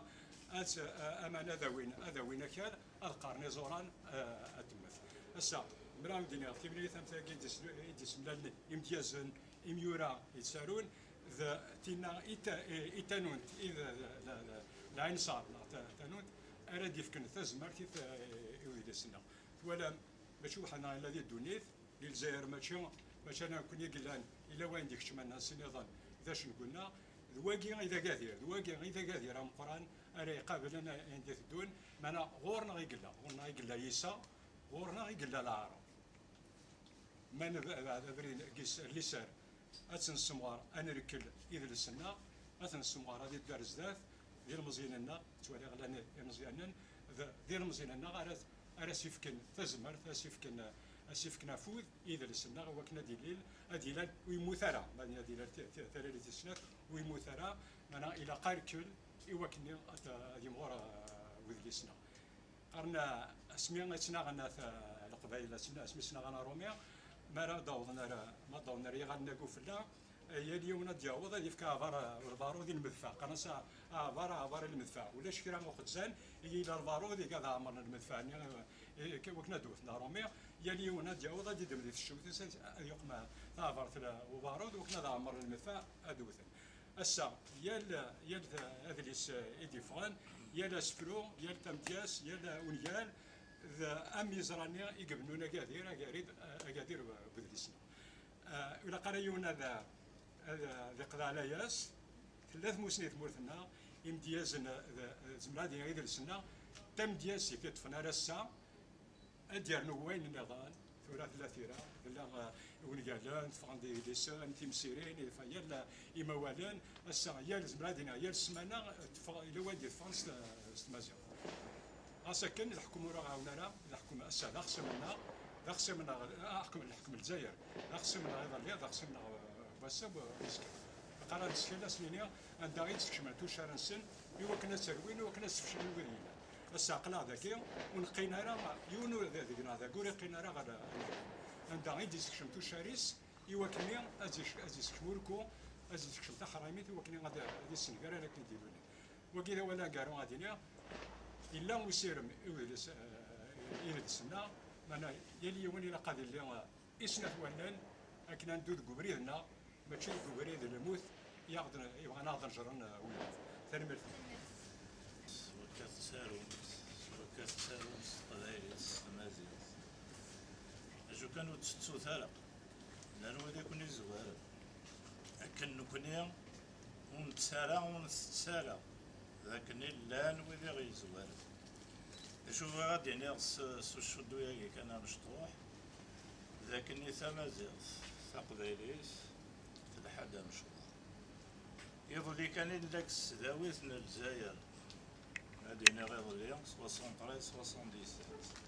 ad tt-, a-, aman ad awin, ad awin akal, ad qqaren iẓuran, a-, ad temmet. Ass-a, mra d-iniɣ, timlilit am tagi i d-is-, i d-isemlalen imedyazen, imyura yettarun, d tinna i ta-, i, i tanunt, i d, d, d, d, lɛinṣer neɣ ta-, tanunt, ara d-yefken tazmert i t-, i udlis-nneɣ. Twalam, Mačči weḥd-neɣ yella di ddunit, di Lezzayer mačči, mačči ala nekkni i yellan, yella wayen d-ikeččmen ass nniḍen d acengu-nneɣ. D wagi i d agadir, d wagi i d agadir ameqqran ara iqablen ayen d-iteddun, meɛna ɣur-neɣ i yella, ɣur-neɣ i yella yiseɣ, ɣur-neɣ i yella leɛraḍ. Ma nebɛed abrid n liser, ad tt-nessemɣer, ad nrekkel idles-nneɣ, ad t-nessemɣer, ad iddu ar zdat, d ilmeẓyen-nneɣ, ttwaliɣ llan imeẓyanen, d, d ilmeẓyen-nneɣ ara, ara s-ifken tazmert, ara s-ifken, ara s-ifken afud i idles-nneɣ, i wakken ad ilil, ad ilal, ur yemmut ara, ma ad ilal ti-, ti-, talalit tis snat, ur yemmut ara, meɛna ilaq arkel i wakken ad, ad yimɣur, eh, wedlis-nneɣ. Qqaren, asmi i ttnaɣen at, Leqbayel, asmi, asmi ttnaɣen Aṛumi, mi ara d-awḍen ar, ma d-awḍen ar yiɣallen n Agufella, yal yiwen ad d-yaweḍ ad yefk aɛbar, lbarud i lmedfeɛ. Qqaren-as a-, aɛbar, aɛbar i lmedfeɛ. Ulac kra uqezzan i yila lbarud iga d aɛmer n lmedfeɛ-nni, i, i, wakken ad d-wten Aṛumi. Yal yiwen ad d-yaweḍ ad d-idem di teccewt-is, ad, ad yuqem taɛbart n ubarud, wakken ad ɛemmren lmedfeɛ, ad wten. Ass-a, yal, yal ta-, adlis, eh, i d-yeffɣen, yal asefru, yal tamedyazt, yal ungal, d amiẓra-nni i ibennun agadir, agarid, eh, agadir n wedlis-nneɣ. Eh, ur ilaq ara yiwen ad, ad, ad iqḍeɛ layas. Tella tmussni di tmurt-nneɣ, imedyazen, eh, d, d, zemreɣ ad iniɣ idles-nneɣ, tamedyazt i t-iṭṭfen ar ass-a, ad d-yernu wayen nniḍen, tura tella tira, tella, eh, wungalen, teffɣen-d idlisen, timsirin, yal imawalen, ass-a, yal, zemreɣ ad iniɣ, yal ssmana, eh, teffeɣ, yella wayen d-yeffɣen s t-, s tmaziɣt. Ɣas akken, leḥkem ur aɣ-ɛawen ara, leḥkem ass-a d axṣim-nneɣ, d axṣim-nneɣ, eh, leḥkem, leḥkem n Lezzayer, d axṣim-nneɣ iḍelli, d axṣim-nneɣ, eh, wass-a, w-, wis kan. Ilaq ara ad nettkel, ad sen-nini anda i d-skecmen tuccar-nsen, i wakken ad terwin, i wakken ad sfeclen wid yellan. Ass-a aql-aɣ dagi, ur neqqin ara, yiwen ur, deg-neɣ dagi ur iqqin ara ɣer, anda i d-isekcem tuccar-is, i wakken ad yec-, ad yessekcem urku, ad yessekcem taḥramit, i wakken ad, ad issenger ayen akken i d-ilulen. Wagi d awal aneggaru ad iniɣ, yella usirem i udlis, eh, idles-nneɣ, meɛna yal yiwen ilaq ad illi, eh, i snat wallen akken ad neddu deg ubrid-nneɣ, mačči deg ubrid n lmut i aɣ-d-, yebɣan ad aɣ-d-neǧren, eh, wiyaḍ. Tanemmirt. S wakka tettarum, s wakka tettarum s teqbaylit, s tmaziɣt. Acu kan ur tettut ara. Llan wid i ken-izwaren. Akken nekni ur nettu ara, ur ntett ara. D akken i llan wid i ɣ-yezwaren. D acu bɣiɣ ad d-iniɣ s, s ucuddu-agi kan amecṭuḥ, d akken i tamaziɣt, taqbaylit, telḥa-d amecwar. Iḍelli kan i nella deg tesdawit n Lezzayer, ad d-iniɣ iḍelli, soixante-treize soixante-dix-sept.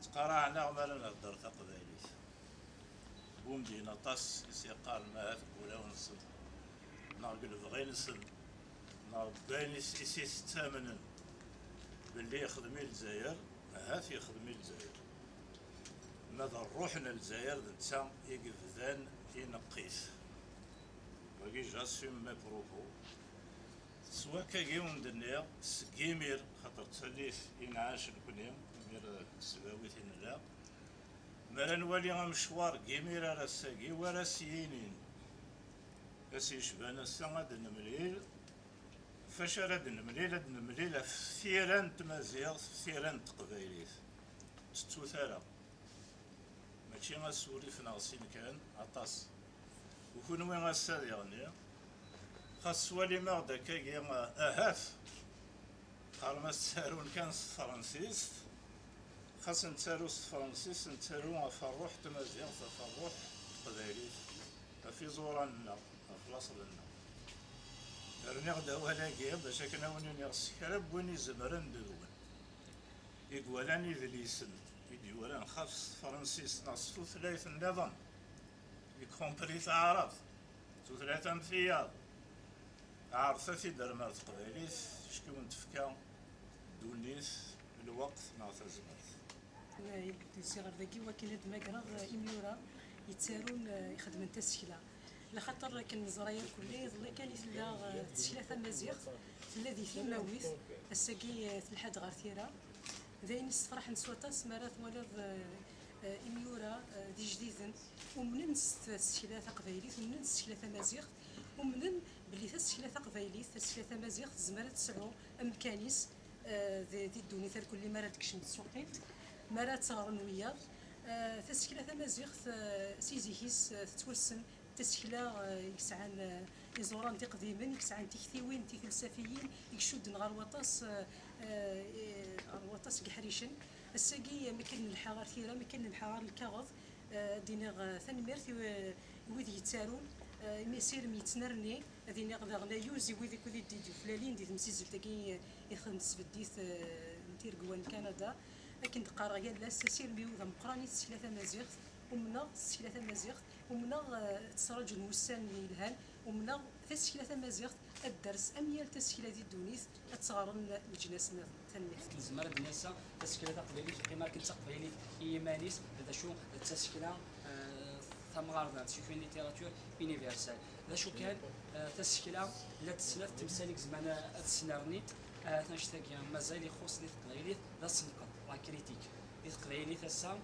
Ttqaraɛen-aɣ mi ara nhedder taqbaylit. Wwin-d aṭas i s-yeqqaren ahat deg wulawen-nsen, neɣ deg lebɣi-nsen, neɣ deg wayen i s-, i s-ittamnen belli yexdem i Lezzayer, ahat yexdem i Lezzayer. Ma d ṛṛuḥ n Lezzayer d netta i yebdan ineqq-it. Wagi, j'assume mes propos. S wakkagi ur d-nniɣ, seg imir, xaṭer d tallit i nɛac nekni, imir, eh, deg tesdawit i nella. Mi ara nwali amecwar deg imir ar ass-agi, war ass yinin, ass yecban ass-a ad d-nemlil. Facu ara d-nemlil? Ad d-nemlil ɣef tira n tmaziɣt, tira n teqbaylit. Ur tettut ara. Mačči asurif neɣ sin kan, aṭas. U kunwi ass-a diɣenni, xas twalim-aɣ-d akkagi, ahat, qqaren-as ttarun kan s tefransist, xas nettaru s tefransist, nettaru ɣef ṛṛuḥ n tmaziɣt, ɣef ṛṛuḥ n teqbaylit, ɣef iẓuran-nneɣ, ɣef laṣel-nneɣ. Rniɣ-d awal-agi bac akken ad wen-iniɣ s kra n win izemren deg-wen i iwalan idlisen i d-yuran xas s tefransist neɣ s tutlayt nniḍen, y compris taɛrabt, tutlayt am tiyaḍ, ɛerḍet ad t-id-terrem ar teqbaylit, acku wen-tefka ddunit, lweqt neɣ tazmert. Tusiɣ ar dagi wakken ad d-mmagreɣ, eh, imyura yettarun, eh, ixeddmen tasekla. Laxaṭer akken neẓra yakk, iḍelli kan i tella, eh, tsekla tamaziɣt, tella di timawit, ass-agi, eh, telḥa-d ɣer tira. D ayen yessefraḥen s waṭas mi ara twaliḍ, eh, eh, imyura, eh, d ijdiden umnen s t-, tsekla taqbaylit, umnen s tsekla tamaziɣt, umnen belli tasekla taqbaylit, tasekla tamaziɣt tezmer ad tesɛu amkan-is, eh, di, di ddunit ar kulli mi ara d-kecmen tsuqqilt, mi ara tt-ɣren wiyaḍ. Eh, tasekla tamaziɣt, eh, si zik-is, eh, tettwassen d tasekla, eh, i yesɛan, eh, iẓuran d iqdimen, i yesɛan tiktiwin d tifelsafiyin, i icudden ɣer waṭas, eh, eh, ɣer waṭas n yeḥricen. Ass-agi, eh, mi kan nelḥa ɣer tira, mi kan nelḥa ɣer lkaɣeḍ, eh, ad d-iniɣ, eh, tanemmirt i, eh, i wid yettarun, eh, imi asirem yettnerni. Ad iniɣ daɣen ayuz i wid akked i d-yuflalin di temsizzelt-agi i texdem tesbeddit, eh, n tiregwa n Kanada. Akken d-qqareɣ yal ass, asirem-iw d ameqqran i tsekla tamaziɣt. Umneɣ s tsekla tamaziɣt, umneɣ, eh, ttṛaǧun wussan yelhan, umneɣ tasekla tamaziɣt ad d-ters am yal tasekla di ddunit, ad tt-ɣren leǧnas-nniḍen. Tanemmirt. Nezmer ad d-nini ass-a tasekla taqbaylit teqqim akken d taqbaylit i yiman-is, d acu d tasekla, eh, tamɣart, c'est une littérature universelle. D acu kan, eh, tasekla, llant snat temsal i yezman ad snerni, ahat annect-agi mazal ixuṣ di teqbaylit, d asenqeḍ, la critique. Di teqbaylit ass-a,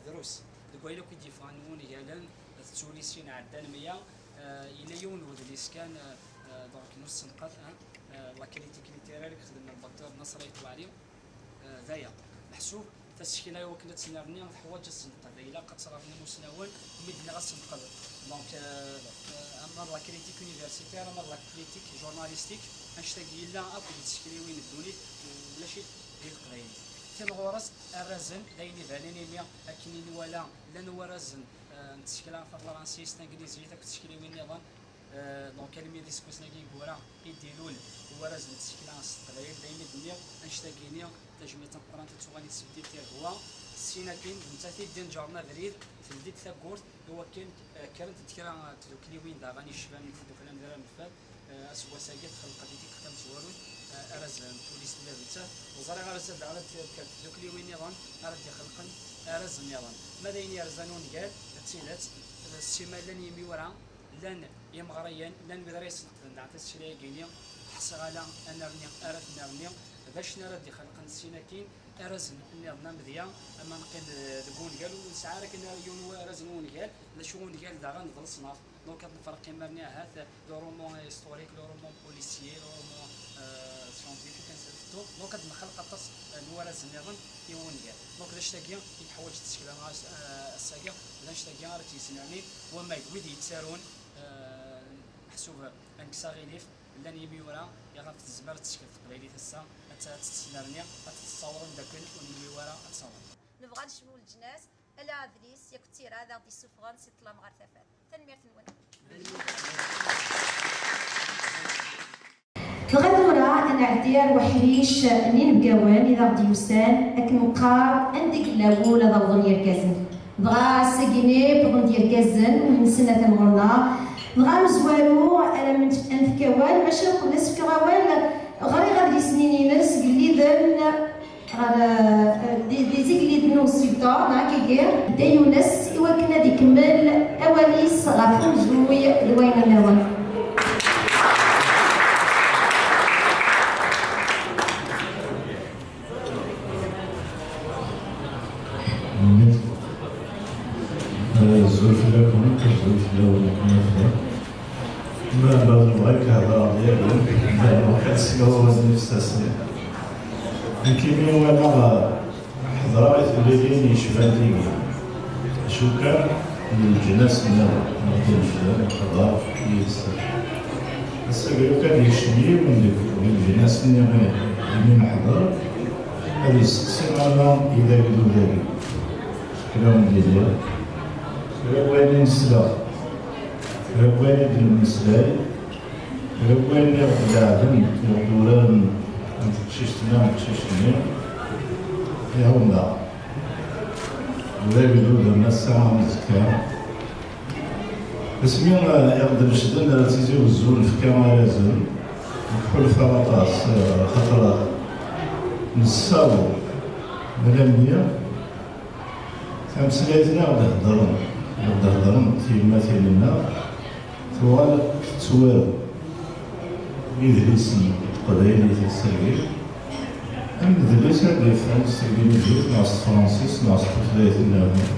drus. Deg wayen akk i d-yeffɣen wungalen, tettuli sin ɛeddan meyya, eh, yella yiwen n wedlis kan, eh, eh, donc n usenqeḍ, hein, eh, la critique littéraire i yexdem lbaktur Nasser Ayt Waɛli. Eh, d aya. Meḥsub, tasekla i wakken ad tt-nerni, teḥwaǧ asenqed. Ilaq ad tt-rnin imusnawen, mi d-nniɣ asenqed. Donc, eh, eh, ama d la critique universitaire, ama d la critique journalistique, annect-agi yella akk di tsekliwin n ddunit, ulac-it di teqbaylit. Timɣuret, arrazen, d ayen ibanen imi akken i nwala, llan warrazen, eh, n tsekla tafransist, tanglizit, akked tsekliwin nniḍen, Eh, donc, almi d iseggasen-agi yeggura i d-ilul uwarraz n tsekla s teqbaylit, d ayen i d-nniɣ, annect-agi-ni, tajmilt tameqqrant ad tuɣal i tesbeddilt tiregwa, sin akin, d nettat i d-inǧren abrid, teldi-d tawwurt i wakken, eh, kkrent-d kra n tdukliwin daɣen yecban i tdukla n Drar n Fad, eh, aseggas-agi txelq-d i tikkelt tamezwarut, eh, arraz n Tullist ula d nettat. Ur ẓriɣ ara zad daɣen ad d-kkren tdukliwin-nniḍen ara d-ixelqen arraz nniḍen. Ma d ayen yerzan ungal, d tidet, eh, simmal llan yimiwra, llan yimeɣriyen, llan wid ara yesneqden daɣen tasekla-agi-ni, ḥṣiɣ ala anerni ara t-nerni, d acu ara d-ixelqen sin akin arrazen nniḍen amedya, ama neqqim deg wungal, ur nesɛi ara kan yiwen warraz n wungal, d acu wungal daɣen d leṣnaf. Donc ad nefreq imarni ahat le roman historique, le roman policier, le roman, euh, scientifique, ainsi de suite. Donc ad nxelq aṭas, euh, n warrazen nniḍen i wungal. Donc d acu-agi i teḥwaǧ tsekla, euh, ass-agi, d acu-agi ara tt-yesnernin, wamag wid yettarun, euh, meḥsub ad nekkes aɣilif, llan yimyura iɣef tezmer ad tesker teqbaylit ass-a, ad tt-, ad tt-tesnerni, ad tt-tessaweḍ anda akken ur nenwi ara ad taweḍ. Nebɣa ad necmu leǧnas, ala adlis yakk d tira ad aɣ-d-issufɣen si ṭṭlam ɣer tafat. Tanemmirt-nwen. Dɣa tura ad nɛeddi ar weḥric n yinebgawen i d aɣ-d-yusan, akken neqqar, anda i yella wul ad awḍen yergazen. Dɣa ass-agi-nni wwḍen-d yergazen, ur nsel atan ɣur-neɣ. Dɣa amezwaru ara m-, ad nefk awal, maca uqbel ad s-fkeɣ awal, ɣriɣ adlis-nni ines, Igelliden ɣer, eh, di, di Igelliden n Usiweḍ, neɣ akkagi. Dda Yunes, i wakken ad ikemmel awal-is ɣef umezruy d wayen nniḍen. Azul fell-awen, azul fell-awen, akken ma tella. Ma, ma nebɣa ad k-hedreɣ diɣen, ad tesleḍ i wawal-nni. Nekkini walaɣ, ḥeḍreɣ i temlilin yecban tigi. Acu kan, n leǧnas nniḍen, neɣ d imecdan, ḥeḍreɣ yid-sen. Ass-agi, lukan yekcem yiwen deg, deg leǧnas-nni imi neḥḍer, ad yesteqsi ama yella dagi d udagi. Kra ur d-yelli. Kra n wayen i nesla, kra n wayen i d-nemmeslay, kra n wayen i ɣ-d-leɛben, i ɣ-d-uraren, am teqcict-nni, am teqcict-nni, iɛawed-aɣ. Ula d agdud am ass-a am azekka. Asmi, eh, i ɣ-d-necden ar Tizi Wezzu nefka arrazen, nḥulfa aṭas, eh, xaṭer nessaweḍ, alammi tameslayt-nni i ɣ-d-heddren, i ɣ-d-heddrent tyemmatin-nneɣ, tuɣal tettwaru. Idlisen n teqbaylit ass-agi, am udlis ara d-yeffɣen s teglizit neɣ s tefransist neɣ s tutlayt nniḍen.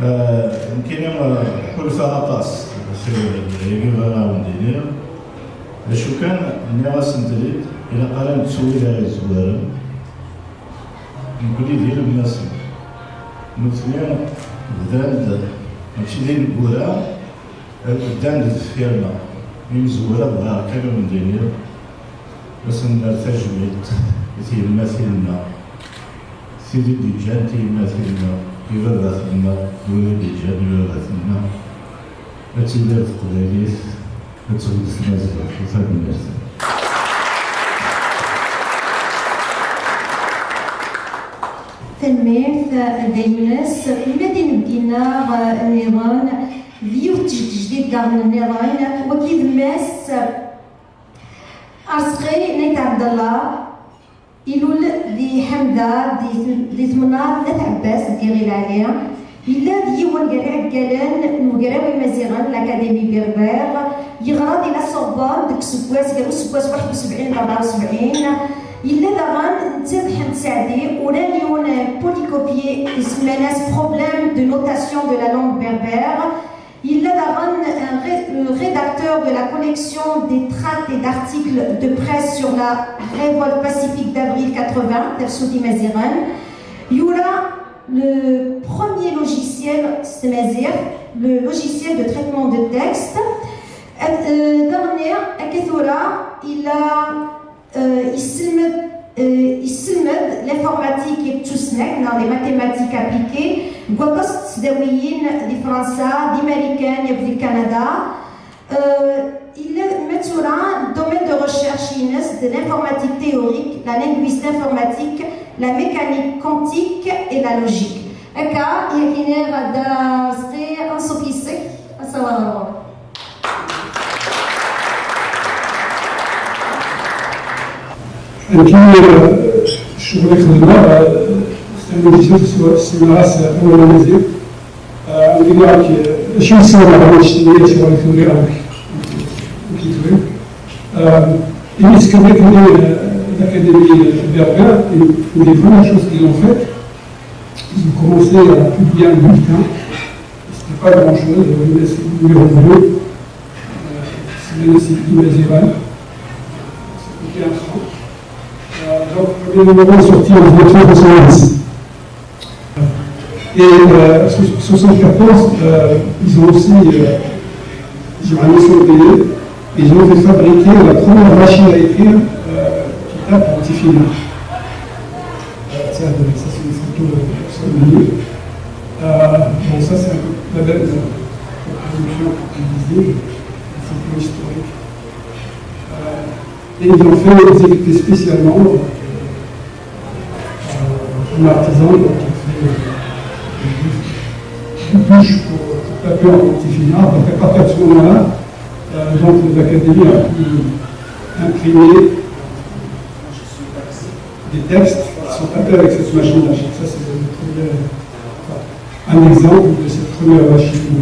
Eh, nekkini, eh, ḥulfaɣ aṭas s yagi bɣiɣ ad awen-d-iniɣ. D acu kan, nniɣ-asent-d, ilaq ara nettu wid ara yezwaren. Nekkni d ilemmasen. Nutni bdan-d, mačči d ineggura, ddan-d deffir-nneɣ. Imezwura bɣiɣ kan ad wen-d-iniɣ, ad sen-nerr tajmilt i tyemmatin-nneɣ, tid i d-iǧǧan tiyemmatin-nneɣ, i baba-tneɣ, wid i d-iǧǧan i baba-tneɣ. Ad tiliḍ teqbaylit, ad tewwet tmaziɣt. Tanemmirt. Tanemmirt a Dda Yunes. Ma d inebgi-nneɣ nniḍen, d yiwet n tjejdit daɣen nniḍen, wagi d Mass Arezqi n Ayt Ɛebdallah. Ilul di Ḥemda, di, di temnaḍt n At Ɛebbas, deg Iɣil Ɛli. Yella d yiwen gar iɛeggalen n Ugraw Imaziɣen, l'Académie Berbère. Yeɣra di la Sorbonne deg useggas, gar useggas waḥed u sebɛin d rebɛa u sebɛin. Yella daɣen netta d Ḥmed Saɛdi, uran yiwen n polycopier isemman-as Problème de notation de la langue berbère. Yella daɣen un ré-, un rédacteur de la collection des tracts et d'articles de presse sur la révolte pacifique d'avril quatre-vingts, Tafsut Imaziɣen. Yura le premier logiciel s tmaziɣt, le logiciel de traitement de texte. Euh, daɣen, akka tura, il a Euh, yesselmed, euh, yesselmed l'informatique d tusnakt, neɣ les mathématiques appliquées, deg waṭas n tesdawiyin di Fransa, di Marikan, yakk di Kanada. Euh, yella ma tura domaine de recherche-ines de l'informatique théorique, la linguistique informatique, la mécanique quantique et la logique. Akka, yak iniɣ a Dda Arezqi, anṣuf yes-k, ad s-awiɣ ɣer ɣur-m. Nekk, euh, ccɣel i xedmeɣ, euh, c'est un logiciel, semmaɣ-as, euh, Awal Amaziɣ. Euh, am d-iniɣ-ak, euh, acu yessawal ɣer annect-nni, acuɣer i t-uriɣ akk, akk i tt-uriɣ. Euh, imi tekkiḍ akkenni, euh, l'Académie Berbère, une, une des premières choses qu'ils ont faites, ils ont commencé à publier un bulletin. C'était pas grand-chose, euh, mais c'est numéro deux. Euh, c'est même aussi Imaziɣen. Ça coûtait un franc. Euh, donc, le premier numéro est sorti en mille neuf cent soixante-dix. Et, euh, so-, soixante-quatorze, euh, ils ont aussi, euh, ils ont un essai, ils ont fait fabriquer la première machine à écrire, euh, qui tape en tifinagh. Euh, tiens, ça, c'est une photo, euh, sur le mur. Euh, bon, ça, c'est un peu la même, euh, production, comme je disais, c'est un peu historique. Euh, et ils ont fait exécuter spécialement, euh, euh, un artisan, donc, qui fait, euh, des bûches pour, pour taper en tifinagh. Donc, à partir de ce moment-là, euh, donc, l'Académie a pu imprimer des textes qui sont tapés avec cette machine-là. Ça, c'est le premier, enfin, un exemple de cette première machine,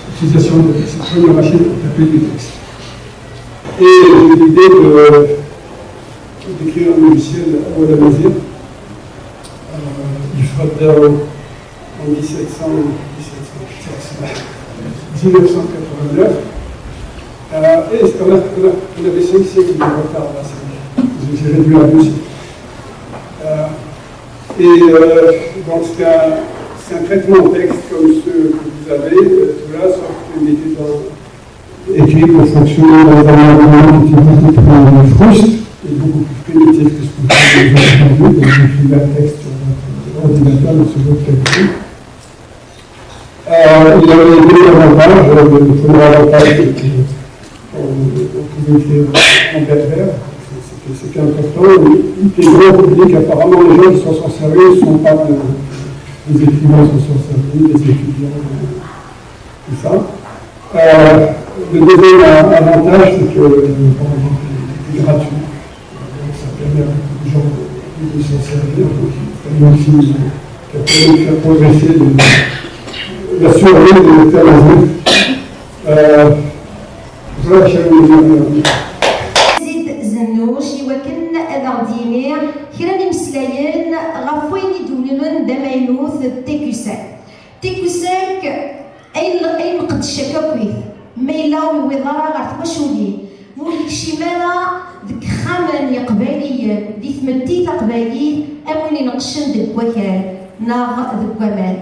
l'utilisation de cette première machine pour taper des textes. Et j'ai eu l'idée de, d'écrire un logiciel Awal Amaziɣ. Euh, il fera d'abord en dix-sept cents, dix-sept cents, dix-neuf cent quatre-vingt-neuf. Euh, et on a, on a, on avait cinq siècles de retard là, c'est, j'ai, j'ai réduit à deux siècles. Euh, et, euh, donc c'est un, c'est un traitement en texte comme ceux que vous avez, euh, tout là, sauf que mettez dans, écrit pour fonctionner dans un environnement qui était beaucoup plus fruste et beaucoup plus primitif que ce que vous avez aujourd'hui. Donc, j'écris un texte sur votre ordinateur ou sur votre clavier. Euh, il avait deux avantages. Euh, le premier avantage, c'est qu'on, on pouvait écrire en berbère. C'était, c'était important. Et puis, grand public, apparemment, les gens qui s'en sont servis ne sont pas, euh, les écrivains s'en sont servis, les étudiants, euh, tout ça. Euh, le deuxième avantage, c'est que, euh, bon, c'est gratuit. Donc, ça permet à beaucoup de gens de, de s'en servir. Donc, il y a une fille qui a permis de faire progresser le, la survie de l'État. Euh, voilà, chers amis. Zid Zennouch, i wakken ad aɣ-d-yini kra n imeslayen ɣef wayen i d-ululen d amaynut d Tekusek. Tekusek, ayen, ayen nqeddec akka akkit, ma yella ur yewwiḍ ara ɣer twaculin, ur yekcim ara deg yexxamen n Yeqbayliyen, di tmetti taqbaylit, am win ineqqcen deg wakal. neɣ deg waman.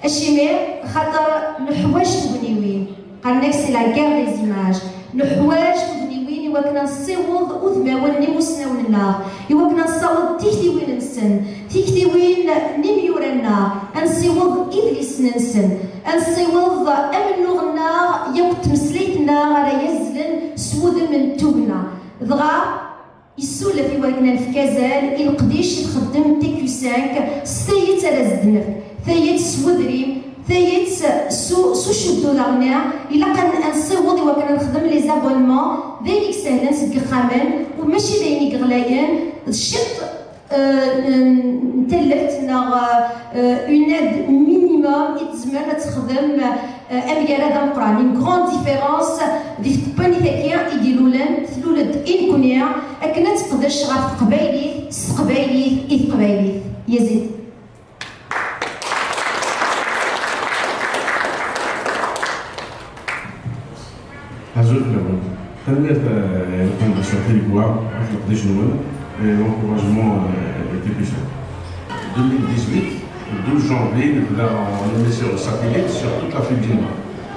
Acimi? Xaṭer neḥwaǧ tugniwin. Qqaren-ak c'est la guerre des images. Neḥwaǧ tugniwin i wakken ad nessiweḍ udmawen n imusnawen-nneɣ, i wakken ad nessaweḍ tiktiwin-nsen, tiktiwin n imyura-nneɣ, ad nessiweḍ idlisen-nsen, ad nessiweḍ amennuɣ-nneɣ yakk tmeslayt-nneɣ ara yazzlen s wudem n tugna. Dɣa, yessulef i wakken ad nefk azal i leqdic i txeddem T Q cinq s tayet ara s-d-nefk, tayet s wedrim, tayet s u-, s ucuddu daɣen. Ilaq ad n-, ad nessiweḍ i wakken ad nexdem les abonnements d ayen i isehlen seg yexxamen, u mačči d ayen i yeɣlayen, d ciṭ, euh, n, n tallelt neɣ, euh, une aide minimum i tezmer ad texdem, euh, amgarad ameqqran, une grande différence di tqebbanit-agi i d-ilulen, tlul-d i nekni, akken ad teqdec ɣef teqbaylit, s teqbaylit, i teqbaylit. Yazid. Azul fell-awen. Tanemmirt, euh, i la Fédération Télégois, ɣef leqdic-nwen, et l'encouragement, euh, était puissant. Deux mille dix-huit, le douze janvier, nous avons émis sur le satellite sur toute l'Afrique du Nord.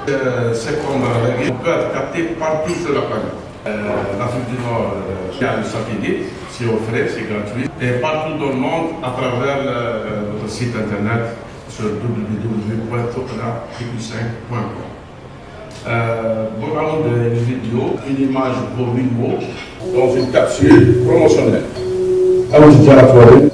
Euh, septembre, on peut être capté partout sur la planète. Euh, l'Afrique du Nord, euh, il y a le satellite, c'est offert, c'est gratuit. Et partout dans le monde, à travers le, notre site internet sur w w w point tokna t q cinq point com. Euh, bon, avant de une vidéo, une image vaut mille mots. Dans une capsule promotionnelle. Ah oui, c'est déjà la toilette.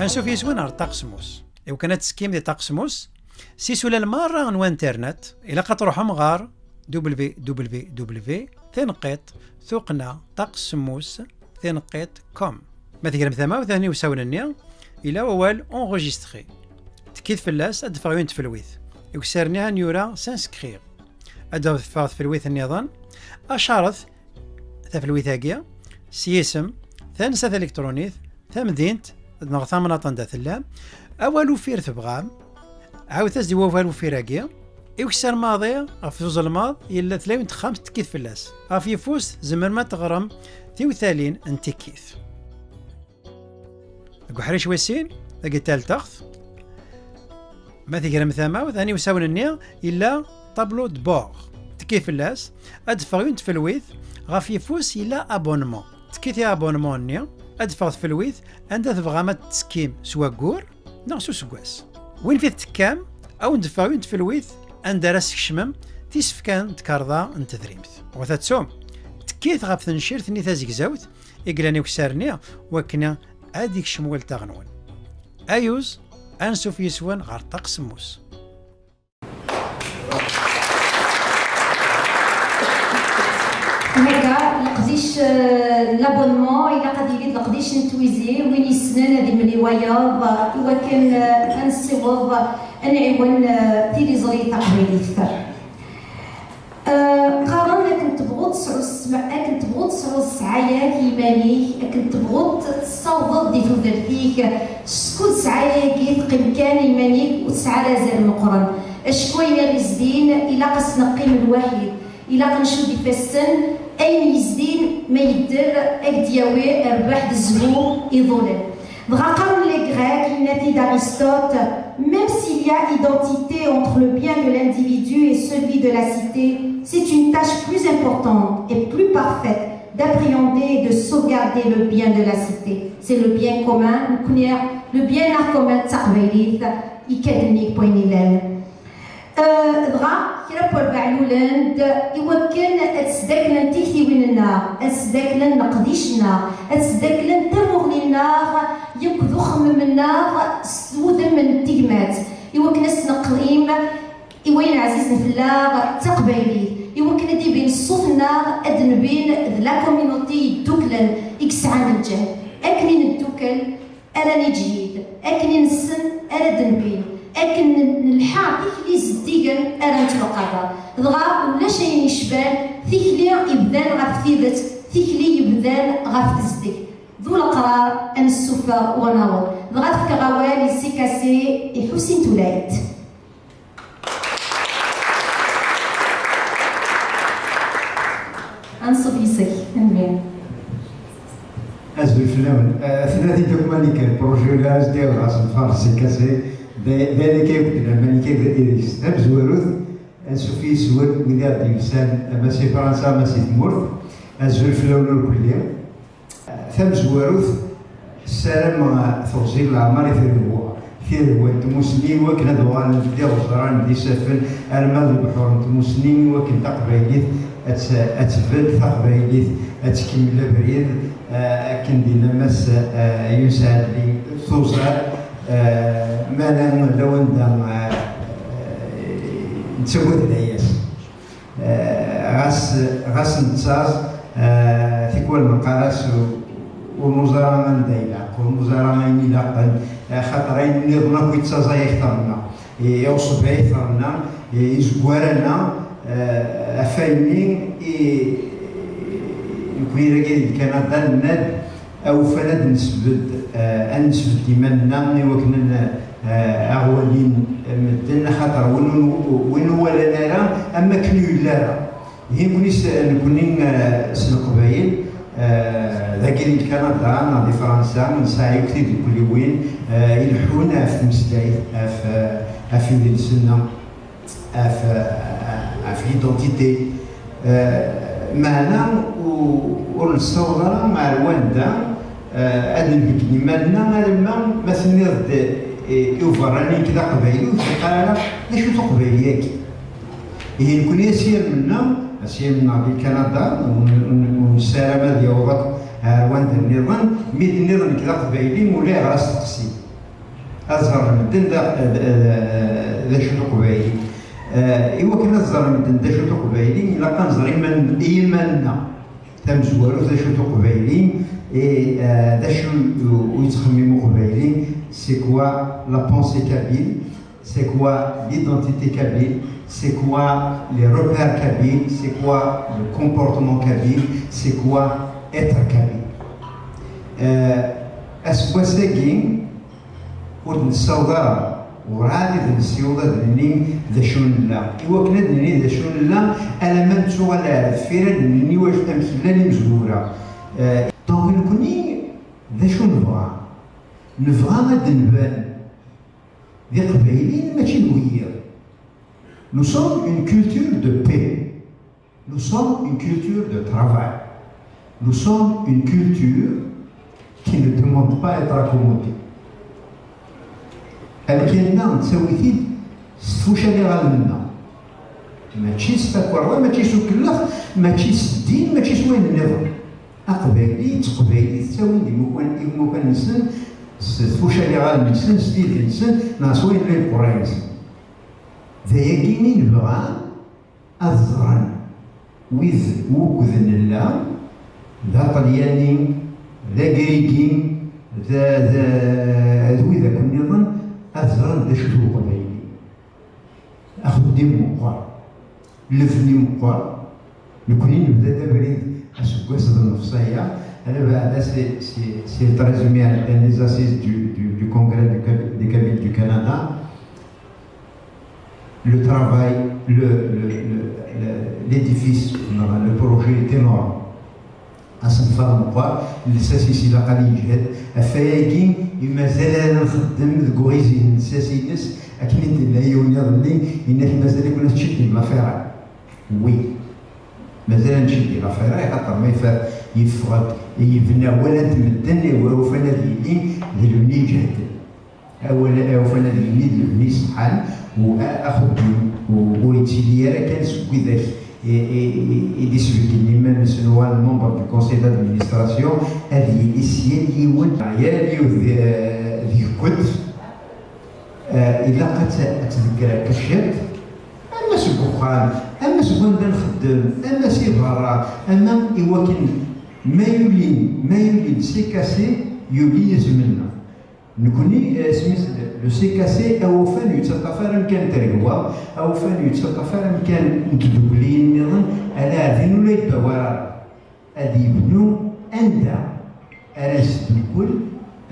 Ansuf yis-wen ar ṭṭaq semmus. Iwakken ad tettekkim di ṭṭaq semmus, s isulal merra n winternet, ilaq ad truḥem ɣer w w w taneqqiṭ tuqqna ṭṭaq semmus taneqqiṭ com. Ma tegrem tamawt, atan iwsawen-nni, ila wawal enregistrer. Tekkit fell-as, ad d-teffeɣ yiwen tfelwit. Ukessar-nni ad yura s'inscrire. Ad d-teffeɣ tfelwit nniḍen. Acaret tafelwit-agi s yisem, tansa taliktṛunit, tamdint neɣ tamnaḍt anda tellam, awal uffir tebɣam, ɛawdet-as-d i wawal uffir-agi, i ukessar maḍi ɣef tuẓelmaḍ yella tlawi n texxamt tekkit fell-as. Ɣef yeffus tzemrem ad teɣrem tiwtalin n tikkit. Deg uḥric wis sin, dagi taltext, ma tegrem tamawt, aniwsawen-nni yella tableau de bord. Tekki fell-as, ad d-teffeɣ yiwet n tfelwit, ɣef yeffus yella abonnement. Tekkit i abonnement-nni, ad d-teffeɣ tfelwit anda tebɣam ad tettekkim s waggur neɣ s useggas. Win fi tettekkam, ad wen-d-teffeɣ yiwet n tfelwit anda ara skecmem tisefka n tkarḍa n tedrimt. Ɣur-s ad tum, tekkit ɣef tencirt-nni tazegzawt i yellan i ukessar-nni, wakken ad ikcem waltaɣ-nwen. Ayuz, ansuf yis-wen ɣer ṭṭaq semmus. Hekka, leqdic, euh, n l'abonnement, ilaq ad yili d leqdic n twizi, win yessnen ad imel i wayeḍ, i wakken, euh, ad nessiweḍ, ad nɛiwen, euh, tiliẓri taqbaylit. Eh, qqaren akken tebɣuḍ tesɛuḍ ssma-, akken tebɣuḍ tesɛuḍ ssɛaya-k i yiman-ik, akken tebɣuḍ tessawḍeḍ di tudert-ik, skud ssɛaya-agi teqqim kan i yiman-ik ur tesɛi ara azal meqqren. Acku ayen ara izdin, ilaq ad s-neqqim lwaḥid, ilaq ad ncudd ifassen, Ayen yezdin ma yedder, ad d-yawi rrbeḥ d zzhu iḍulen. Dɣa qqaren les Grecs, yenna-t-id Aristote, même s'il y a identité entre le bien de l'individu et celui de la cité, c'est une tâche plus importante et plus parfaite d'appréhender et de sauvegarder le bien de la cité. C'est le bien commun, le bien commun d taqbaylit, ikkaden n wayen yellan. Eh, dɣa kra n werbaɛ lulen-d i wakken ad sdaklen tiktiwin-nneɣ, ad sdaklen leqdic-nneɣ, ad sdaklen tamuɣli-nneɣ yakk d uxemmem-nneɣ s wudem n tegmat, i wakken ad s-neqdim i wayen ɛzizen fell-aɣ d taqbaylit, i wakken ad d-ibin ṣṣut-nneɣ, ad d-nbin d la communauté yedduklen i yesɛan lǧehd. Akken i neddukel, ara neǧǧ yid, akken i nessen ara d-nbin, akken n-, nelḥa tikli zeddigen ara nettwaqader. Dɣa ulac ayen yecban tikli yebdan ɣef tidet, tikli yebdan ɣef tezdeg. D uleqrar ad nessufeɣ u ad naweḍ. Dɣa ad fkeɣ awal i Sikasi, i Ḥusin Tulayt. Anṣuf yes-k, tanemmirt. Azul fell-awen. Eh, tella-t-id akk Malika, lpṛuji ula as-d-yaweḍ ɣas nfaṛes i Kase, d, d ayen akka yakk d laman akka d idis. Tamezwarut, ansuf yes-wen, wid i ɣ-d-yelsan, ama si Fransa, ama si tmurt. Azul fell-awen urkelli. Tamezwarut, ssarameɣ teɣzi n leɛmer i tirehwa, tirehwa n tmussni, iwakken ad uɣalent d iɣeẓran d isaffen arma d lebḥur n tmussni, iwakken taqbaylit ad tt-, ad tbedd, taqbaylit ad tkemmel abrid, eh, akken d-yenna Mass, eh, Yunes Ɛedli, tuẓar, eh, ma la, la wanda, eh, nettagad layas. Eh, ɣas, ɣas nettaẓ, eh, tikwal neqqar-as ur, ur nuẓ ara anda ilaq, ur nuẓ ara ayen ilaqen, eh, axaṭer ayen nniḍen akk yettaẓay akteṛ-nneɣ, i, i uṣebɛi akteṛ-nneɣ, i, izeggar-aneɣ, eh, ɣef wayenni i, nekni dagi di Kanada nenna-d, awufan ad nesbedd, eh, ad nesbedd iman-nneɣ i wakken ad, eh, aɣ-walin medden, axaṭer win ur, win ur walan ara, am wakken ur yelli ara. Ihi nekni s-, nekni, eh, s Leqbayel, eh, dagi di Kanada neɣ di Fransa, nesɛa yakk tidukliwin, eh, ileḥḥun ɣef tmeslayt, ɣef, eh, ɣef idles-nneɣ. Ɣef, ɣef l'identité. Eh, meɛna u-, ur nessaweḍ ara ar wanda, eh, ad nbeggem iman-nneɣ alamma ma tenniḍ-d, eh, i uberrani nekk d aqbayli, ur t-yeqqar ara d acu-t uqbayli-agi. Ihi nekni asirem-nneɣ, asirem-nneɣ di Kanada, ur n-, ur n-, ur nessaram ad yaweḍ akk ar wanda nniḍen, mi d-nniḍen nekk d aqbayli, ulayɣer asteqsi. Ad ẓren medden d, d, d, d acu n uqbayli. Eh, i wakken ad ẓren medden d acu n uqbayli, ilaq ad nẓer iman, i yiman-nneɣ. Tamezwarut, d acu n uqbayli, i, eh, d acu u yettxemmim uqbayli, c'est quoi la pensée kabyle, c'est quoi l'identité kabyle, c'est quoi les repères kabyles, c'est quoi le comportement kabyle, c'est quoi être kabyle. Eh, aseggas-agi, ur d-nessaweḍ ara, werɛad i d-nessiweḍ ad d-nini d acu nella. I wakken ad d-nini d acu nella, alamma nettuɣal ar deffir ad d-nini wacu, amek llan imezwura. Eh, donc, nekni, d acu nebɣa? Nebɣa ad d-nban d Iqbayliyen, mačči d wiyiḍ. Nous sommes une culture de paix. Nous sommes une culture de travail. Nous sommes une culture qui ne demande pas à être accommodée. Amkan-nneɣ nettawi-t-id s tfucal iɣallen-nneɣ. Mačči s takerḍa, mačči s ukellex, mačči s ddin, mačči s wayen nniḍen. Aqbayli d teqbaylit ttawin-d imukan, imukan-nsen s tfucal iɣallen-nsen, s tidi-nsen, neɣ s wayen llan iqerray-nsen. D ayagi i nebɣa ad ẓren wid wukud nella, d aṭelyani, d agrigi, d, d, d wid akk nniḍen, ad ẓren d acu-t uqbayli. Axeddim meqqer, lebni meqqer. Nekni nebda-d abrid aseggas d nnefṣ aya, alabeɛda si, si, si le treize mai ɛeddan les assises du, du, du Congrès du Kab-, des Kabyles du Canada. Le travail, le, le, le, le- l'édifice, le projet est énorme. Asenfar meqqar, lsas-is ilaq ad yeǧhed. Ɣef wayagi i mazal ara nxeddem deg uɣizif n lsas-ines, akken i d-yenna yiwen iḍelli, yenna-k mazal-iken ad tceddim la ferraille. Oui, mazal ad nceddi la ferraille, axaṭer ma yeffer, yeffeɣ-d, yebna, walan-t medden, ufan ad yili d lebni iǧehden. Awal ufan ad yili d lebni iṣeḥḥan, u a- axeddim u- ur yettili ara kan seg widak i- i- i- i d-isbeggen iman-nsen, uɣalen membre du conseil d'administration, ad yili s yal yiwen, yal yiwet eh, deg-kent, eh, ilaq ad tt- ad tdegger akka ciṭ, ama seg uxxam, ama seg wanda nxeddem, ama si berra, ama i wakken ma yulin, ma yulin C K C, yuli yizem-nneɣ. Nekni, eh, isem-is le C K C, awufan ur yettaṭṭaf ara amkan n tregwa, awufan ur yettaṭṭaf ara amkan n tdukliyin nniḍen, ala din ur la yebbaw ara. Ad yebnu anda ara yesdukkul,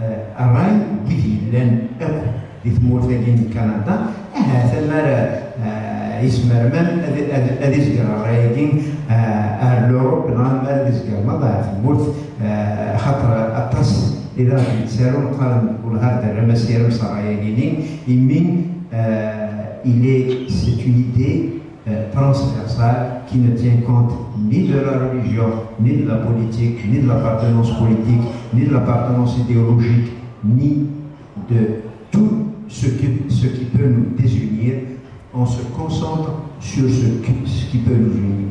eh, ṛṛay n wid yellan akk di tmurt-agi n Kanada. Ahat amar, eh, yezmer man ad, ad, ad izger ṛṛay-agi, eh, ar l'Europe, neɣ amar ad izger maḍi ar tmurt, eh, axaṭer aṭas i d aɣ-d-yettarun, qqaren wellah ar d-terram asirem s ṛṛay-agi-ni, imi, eh, il est, c'est une idée, euh, transversale qui ne tient compte ni de la religion, ni de la politique, ni de l'appartenance politique, ni de l'appartenance idéologique, ni de tout ce qui, ce qui peut nous désunir. On se concentre sur ce qui, ce qui peut nous unir.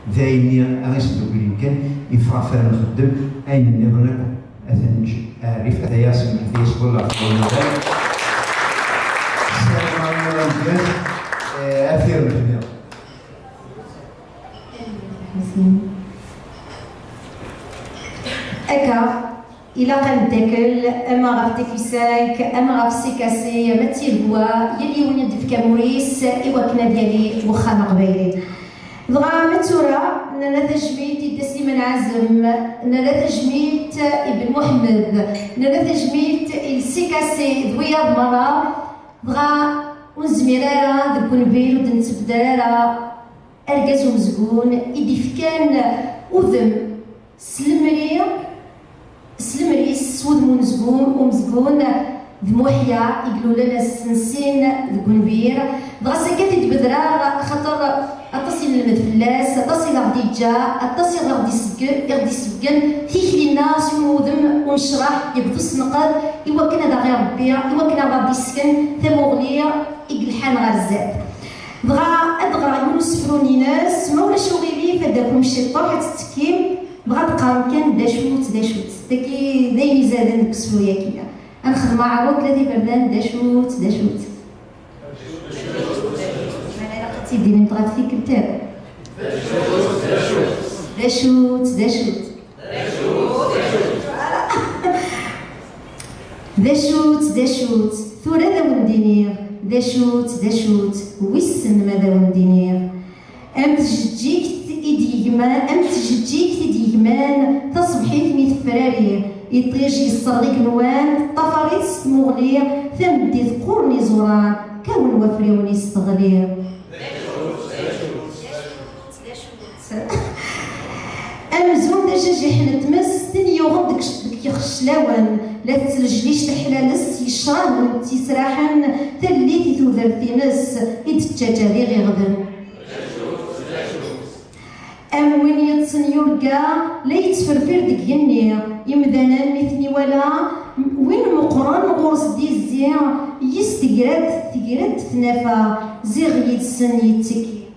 D ayen ara yesduklen kan, yeffeɣ ɣef ara nxeddem, ayen nniḍen akk ad t-neǧǧ ar rrif, ad yas-, ad yas-, ssalamu ɛalaykum, eh, afirem-nni. Akka, ilaq ad neddakel ama ɣef Tafisank, ama ɣef C K C, ama d Tirgwa, yal yiwen ad d-ifk amur-is i wakken ad yali wexxam aqbayli. Dɣa ma d tura, nerra tajmilt i Dda Sliman Ɛazem, nerra tajmilt i Ben Muḥemmed, nerra tajmilt i C K C d wiyaḍ merra, dɣa ur nezmir ara deg unbir ur d-nettebder ara argaz umezgun i d-ifkan udem s lemri, s lemri-s, s wudem umezgun, umezgun d Muḥya i ilulen ass n sin deg unbir. Dɣa s akka i t-id-bedreɣ, axaṭer aṭas i nelmed fell-as, aṭas i ɣ-d-yeǧǧa, aṭas i ɣ-d-isegg-, i ɣ-d-isbeggen tikli-nneɣ s yiwen wudem unecraḥ, yebdu s nnqeḍ, i wakken ad aɣ-iṛebbi, i wakken ad aɣ-d-issken tamuɣli i yelḥan ɣer zdat. Dɣa ad d-ɣreɣ yiwen usefru-ines, ma ulac uɣilif ad d-takum ciṭṭuḥ, ad tettekkim, dɣa ad d-qqarem kan d acu-tt, d acu-tt. Dagi d ayen izaden deg usefru-yagi. Ad nexdem aɛerrud tlata iberdan, d acu-tt, d acu-tt. Mala ilaq ad tt-id-tinimt ɣef tikkelt akk. D acu-tt, d acu-tt. D acu-tt, d acu-tt, tura ad awen-d-iniɣ, d acu-tt, d acu-tt, wissen ma ad awen-d-iniɣ. Am tjeǧǧigt i d-yegman, am tjeǧǧigt i d-yegman, taṣebḥit mi tefrari, iṭij yesserɣ igenwan, teṭṭafar-it s tmuɣli, tameddit qquren iẓuran, kkawen wafriwen-is teɣli. Amzun d ajajiḥ n tmes, tin yuɣen deg, deg yixeclawen, la tettlejlic teḥlales, yecrahen, ttisraḥen, tallit i tudert-ines, i d-teǧǧaǧa d iɣiɣden. Am win yeṭṭsen yurga, la yettferfir deg yigenni, imdanen mi ten-iwala, win meqqren ɣur-s d izzi, yis tegra-d, tegra-d tnafa, ziɣ yid-sen yettekki.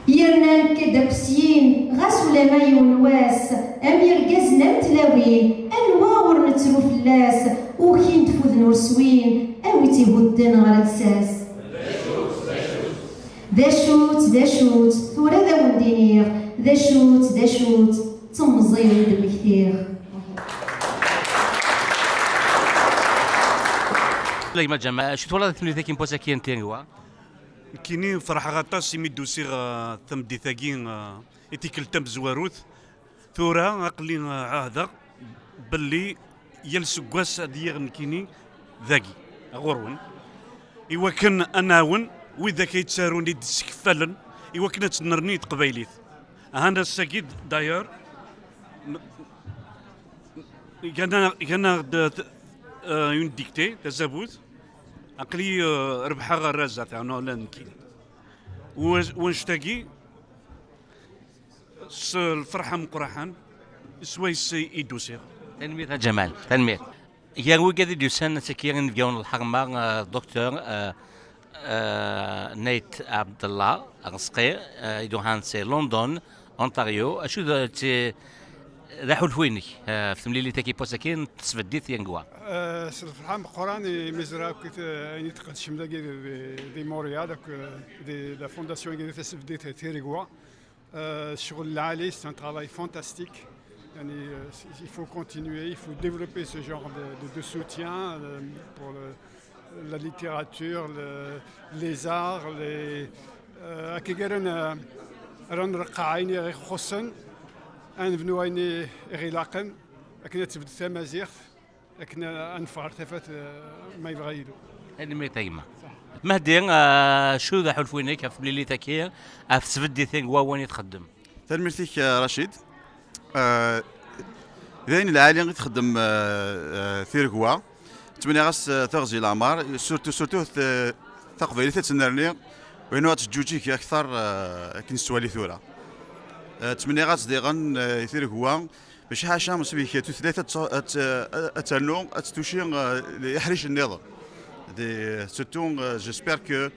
Yerna nekk-d akk syin, ɣas ulama yiwen wass, am yirgazen am tlawin, anwa ur nettru fell-as, ukin-d fuden ur swin, a wi tt-ihudden ɣer lsas. D acu-tt, d acu-tt, tura ad awen-d-iniɣ, d acu-tt, d acu-tt, d temẓi i d-mmektiɣ. La gma Ǧama, acu twalaḍ i temlilit-agi n wass-agi n Tirgwa? Nekkini ferḥeɣ aṭas imi d-usiɣ, eh, tameddit-agi, eh, i tikkelt tamezwarut. Tura aql-i, eh, ɛahdeɣ belli yal seggas ad yiɣ nekkini dagi, ɣur-wen. Iwakken ad nɛawen widak ay yettarun i d-skeffalen, iwakken ad tennerni teqbaylit. Ahan ass-agi, d'ailleurs, n- gan-aɣ- gan-aɣ-d, euh, une dictée, tazabut. Aql-i, euh, rebḥeɣ arraz-a, taɛna ula d nekkini. Wa- wanect-agi, s lferḥ ameqqraḥen, swayes i d-usiɣ. Tanemmirt a Ǧamal, tanemmirt. Gar wigad i d-yusan ass-agi inebgawen n lḥerma, euh, docteur, euh, euh, Nate Abdallah Arezqi, euh, iduhan si London, Ontario. Acu d, d, d aḥulfu-inek, euh, ɣef temlilit-agi n wass-agi n tesbeddit Tiregwa? Euh, s lferḥ ameqqran i mi ẓriɣ akk, euh, ayen i tqeddcem dagi di, di, di Montréal, akk, euh, di la fondation-agi di tasbeddit Tiregwa. Euh, ccɣel lɛali, c'est un travail fantastique. Yani, euh, il faut continuer, il faut développer ce genre de, de, de soutien, euh, pour le, la littérature, le, les arts, les, euh, akken ara n- ara nreqqeɛ ayen i ɣ-ixuṣṣen, ad nebnu ayen i ɣ-ilaqen, akken ad tebded tamaziɣt, akken ad neffeɣ ar tafat, euh, ma yebɣa Yillu. Tanemmirt a gma. Mahdi, euh, acu d aḥulfu-inek ɣef temlilit-agi, ɣef tesbeddit Tiregwa i txeddem? Tanemmirt-ik, euh, Racid. Euh, d ayen lɛali i txeddem, euh, euh, Tiregwa. Ttmenniɣ-as, euh, tiɣzi leɛmer, surtout, surtout, euh, taqbaylit ad tennerni, win ad teǧǧuǧig akter, euh, akken nettwali tura. Euh, ttmenniɣ-as diɣen, euh, i Tiregwa, mačči ḥaca, s bik tutlayt ad tt-, ad tt-, ad ternu, ad ttuci, euh, iḥricen nniḍen. Des, surtout, euh, j'espère que,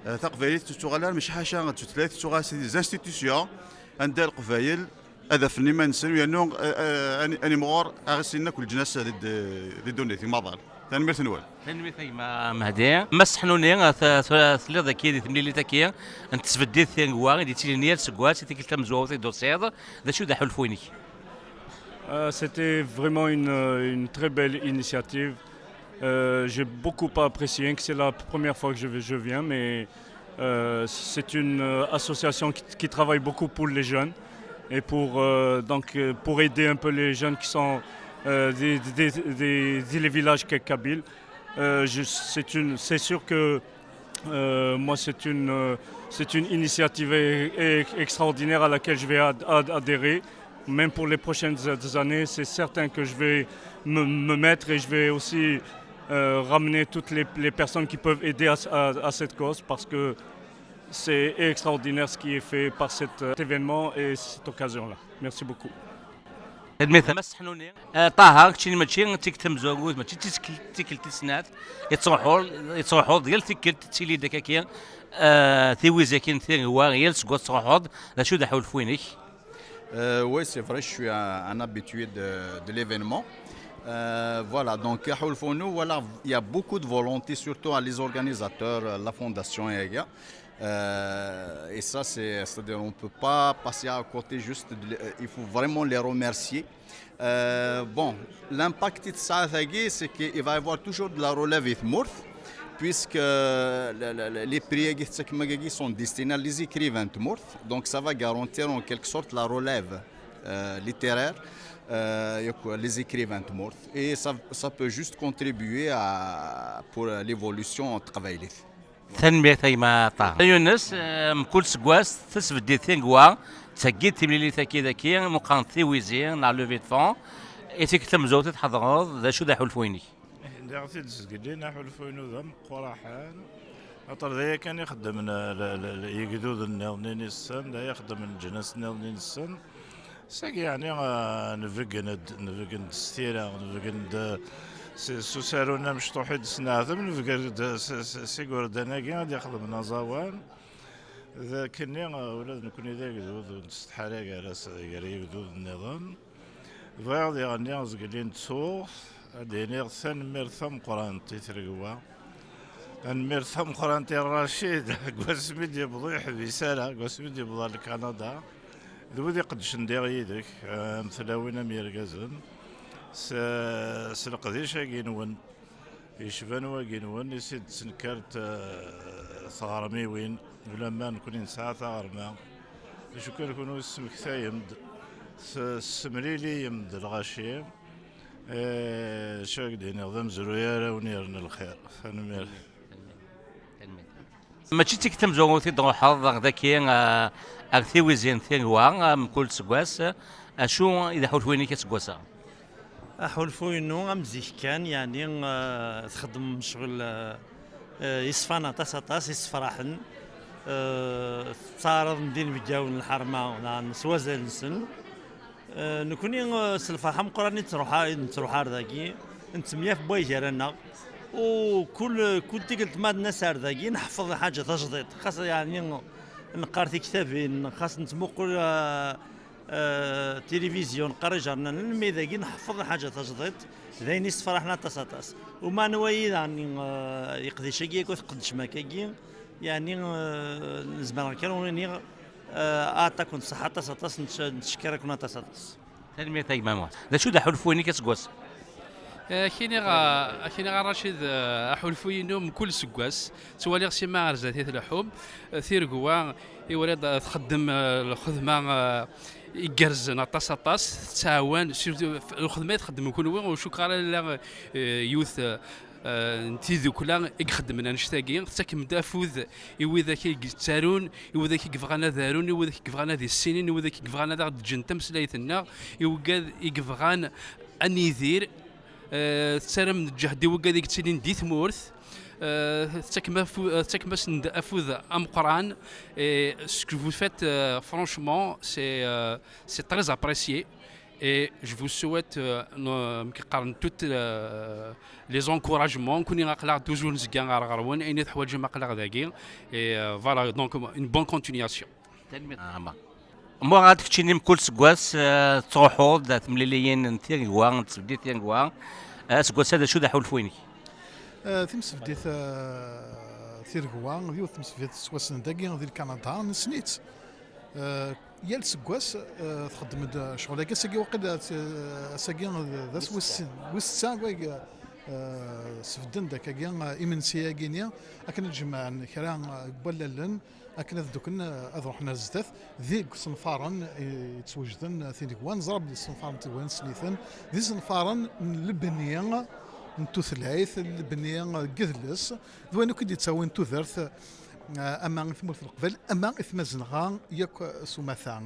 euh, taqbaylit tettuɣal ara, mačči ḥaca d tutlayt, tettuɣal s des institutions, anda leqbayel ad afen iman-nsen, u yernu, euh, euh, ad, ad nimɣur, ad ɣ-issinen akk leǧnas di, di, di ddunit, di maḍal. Tanemmirt-nwen. Tanemmirt a gma Mahdi. Mass Ḥnuni, t-, t-, telliḍ dagi di temlilit-agi n tesbeddit Tiregwa i d-yettilin yal aseggas i tikkelt tamezwarut i d-tusiḍ. D acu d aḥulfu-inek? Euh, c'était vraiment une, euh, une très belle initiative. Euh, j'ai beaucoup apprécié, que c'est la première fois que je, vais- je viens, mais euh, c'est une euh, association qui, qui travaille beaucoup pour les jeunes et pour, euh, donc, euh, pour aider un peu les jeunes qui sont euh, des, des- des- des- des- les villages ka- kabyles. Euh, je- c'est une, c'est sûr que euh, moi, c'est une, euh, c'est une initiative e- e- extraordinaire à laquelle je vais ad- ad- adhérer. Même pour les prochaines a- années, c'est certain que je vais me, me mettre et je vais aussi euh, ramener toutes les, les personnes qui peuvent aider à, à- à cette cause parce que c'est extraordinaire ce qui est fait par cet euh, événement et cette occasion-là. Merci beaucoup. Tanemmirt a Mass Ḥnuni. Eh, Ṭaher, keččini mačči d tikkelt tamezwarut, mačči d tikkelt, tikkelt tis snat. Yettruḥu, yettruḥu-d yal tikkelt, tettili-d akka-ki, eh, tiwizi-agi n Tiregwa, yal aseggas tettruḥu-d. D acu d aḥulfu-inek? Euh, oui, c'est vrai, je suis un, un habitué de, de l'événement. Euh, voilà, donc, aḥulfu-inu, voilà, il y a beaucoup de volonté, surtout à les organisateurs, euh, la fondation, et, euh, et ça, c'est, c'est-à-dire, on peut pas passer à côté juste, de, euh, il faut vraiment les remercier. Euh, bon, l'impact de ça, c'est qu'il va y avoir toujours de la relève et de mort, puisque le- le- le- les prix sont destinés à les écrivains de mort, donc ça va garantir en quelque sorte la relève euh, littéraire, euh, les écrivains de mort, et ça, ça peut juste contribuer à, pour l'évolution de travail. Tanemmirt a gma Ṭaher. Yunes, eh, mkul seggas tasbeddit Tiregwa tettheggi-d timlilit-agi dagi, meqqren tiwizi neɣ levée de fonds. I tikkelt tamezwarut i tḥeḍreḍ, d acu d aḥulfu-inek? Daɣ t-id-zgelin aḥulfu-inu d ameqqraḥen. Aṭer d aya kan i xeddmen, eh, l- l- l- yegduden nniḍen i nissen, d aya xeddmen leǧnas nniḍen i nissen. Sagi yeɛni, eh, nbeggen-d, nbeggen-d s tira, nbeggen-d, eh, s- s usaru-nni amecṭuḥ i d-tesneɛtem, nbeggen-d s- s- s igerdan-agi ad ixedmen aẓawan. D akken-nni, eh, ula d nekkni d agdud ur nsetḥa ara gar-as- gar yegduden nniḍen. Bɣiɣ diɣen-nni zgelli n tsuɣt ad d-iniɣ tanemmirt tameqqrant i Tiregwa. Tanemmirt tameqqrant i Racid, deg wasmi d-yewweḍ ur yeḥbis ara, deg wasmi d-yewweḍ ar Lkanada. D wid iqeddcen diɣ yid-k, am tlawin am yirgazen. S, s leqdic-agi-nwen, yecban wagi-nwen, i s-id-ttenkart, eh, tɣermiwin, ulamma nekkni nesɛa taɣerma. D acu kan kunwi tesmektayem-d, tessemliliyem-d lɣaci, eh, d acu ad d-iniɣ, d amezruy ara wen-yerren lxir. Tanemmirt. Mačči d tikkelt tamezwarut i d-truḥeḍ ɣer daki, eh, ar Tiwizi n Tirwa, eh, mkul seggas. Acu i d aḥulfu-inek aseggas-a? Aḥulfu-inu am zik kan, yeɛni, eh, txeddmem ccɣel, eh, eh, yeṣfan aṭas, aṭas, yessefraḥen. Eh, tettaɛraḍem d inebgawen n lḥerma, daɣen s wazal-nsen. Eh, nekni, eh, s lferḥ ameqqran i nettruḥ, i nettruḥ ar dagi, nettemyaf wway gar-aneɣ. U kul, kul tikkelt ma d-nas ar dagi, nḥeffeḍ lḥaǧa tajdiṭ. Xas, yeɛni, neqqar tiktabin, xas nettmuqul, eh, eh, tilivizyu, neqqar ijernanen, mi dagi nḥeffeḍ lḥaǧa tajdiṭ, d ayen yessefraḥen aṭas, aṭas. U ma nwayi, yeɛni, eh, leqdic-agi akk tqeddcem akkagi, yeɛni, eh, nezmer kan ur nini, eh, aṭakun ṣṣeḥ aṭas, aṭas, netc-, nettcekkir-aken aṭas, aṭas. Tanemmirt a gma Muḥ. D acu d aḥulfu-inek aseggas? Eh, ad k-iniɣ, eh, ad k-iniɣ a Racid, eh, aḥulfu-inu mkul seggas, ttwaliɣ sima ar zdat i tleḥḥum, eh, Tiregwa, i wala d-, txeddem, eh, lxedma, eh, igerrzen aṭas, aṭas, tettɛawan, surtout f-, lxedma i txeddmem kunwi, ur cukkeɣ ara yella, eh, yiwet, eh, eh, n tiddukla i ixeddmen annect-agi, tettakem-d afud i widak i yettarun, i widak i yebɣan ad arun, i widak i yebɣan ad issinin, i widak i yebɣan ad aɣ-d-ǧǧen tameslayt-nneɣ, i wigad i yebɣan ad nidir, eh, tettarram lǧehd i wigad i yettilin di tmurt, eh, tettakem afu-, eh, tettakem-asen-d afud ameqqran, et ce que vous faites, euh, franchement, c'est, euh, c'est très apprécié. Et je vous souhaite, euh, no-, amek qqaren, toutes, euh, les encouragements. Kuni aql-aɣ toujours nezga ɣer ɣer-wen, ayen i teḥwaǧem aql-aɣ dagi. Et, euh, voilà, donc une bonne continuation. Tanemmirt. Ah, ma. Murat, keččini mkul seggas, eh, tettruḥuḍ temliliyin n Tiregwa, n tesbedit Tiregwa. Eh, aseggas-a d acu d aḥulfu-inek? Eh, timsebdit, eh, Tiregwa, d yiwet n temsebdit tettwassen dagi di Lkanada, nessen-itt. Eh, yal seggas, eh, txeddem-d ccɣel-agi. Ass-agi waqil, eh, ass-agi d ass wis sin, wis setta, wagi, eh, sbedden-d akkagi, eh, imensi-agi-ni, akken ad jemɛen kra, eh, n wallalen, akken ad dduklen, eh, ad ruḥen ar zdat, deg isenfaren, eh, yettwejden, eh, Tiregwa. Neẓra belli isenfaren n Tiregwa nessen-iten, d isenfaren n lebni n tutlayt, lebni n yidles, d wayen akk i d-yettawin tudert, eh, ama i tmurt n Leqbayel, ama i tmazenɣa yakk s umata.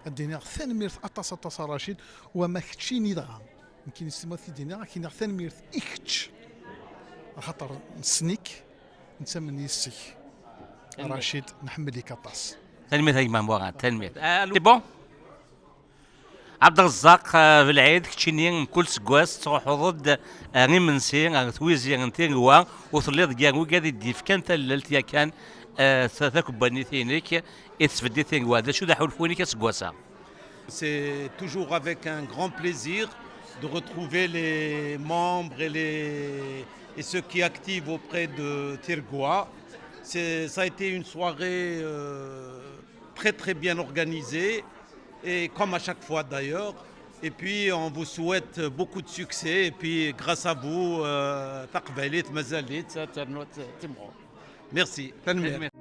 Ad d-iniɣ tanemmirt aṭas, aṭas a Racid, u ama keččini dɣa. Nekkini s tmurt i d-iniɣ, ad k-iniɣ tanemmirt i kečč, axaṭer nessen-ik, nettamen yes-k. Tanemmirt. Racid, nḥemmel-ik aṭas. Tanemmirt a gma Murat, tanemmirt. Ah, c'est bon? Abderrezzaq, eh, Belɛid, keččini mkul seggas tettruḥuḍ-d, eh, imensi, eh, twizi n Tiregwa, u telliḍ gar wigad i d-yefkan tallelt yakan, eh, ta-, takebbanit-inek i tesbeddi Tiregwa. D acu d aḥulfu-inek aseggas-a? C'est toujours avec un grand plaisir de retrouver les membres et les, et ceux qui activent auprès de Tiregwa. C'est, ça a été une soirée, euh, très, très bien organisée, et comme à chaque fois d'ailleurs. Et puis, on vous souhaite beaucoup de succès. Et puis, grâce à vous, euh, taqbaylit mazal-itt, ad ternu, ad temɣur. Merci. Tanemmirt.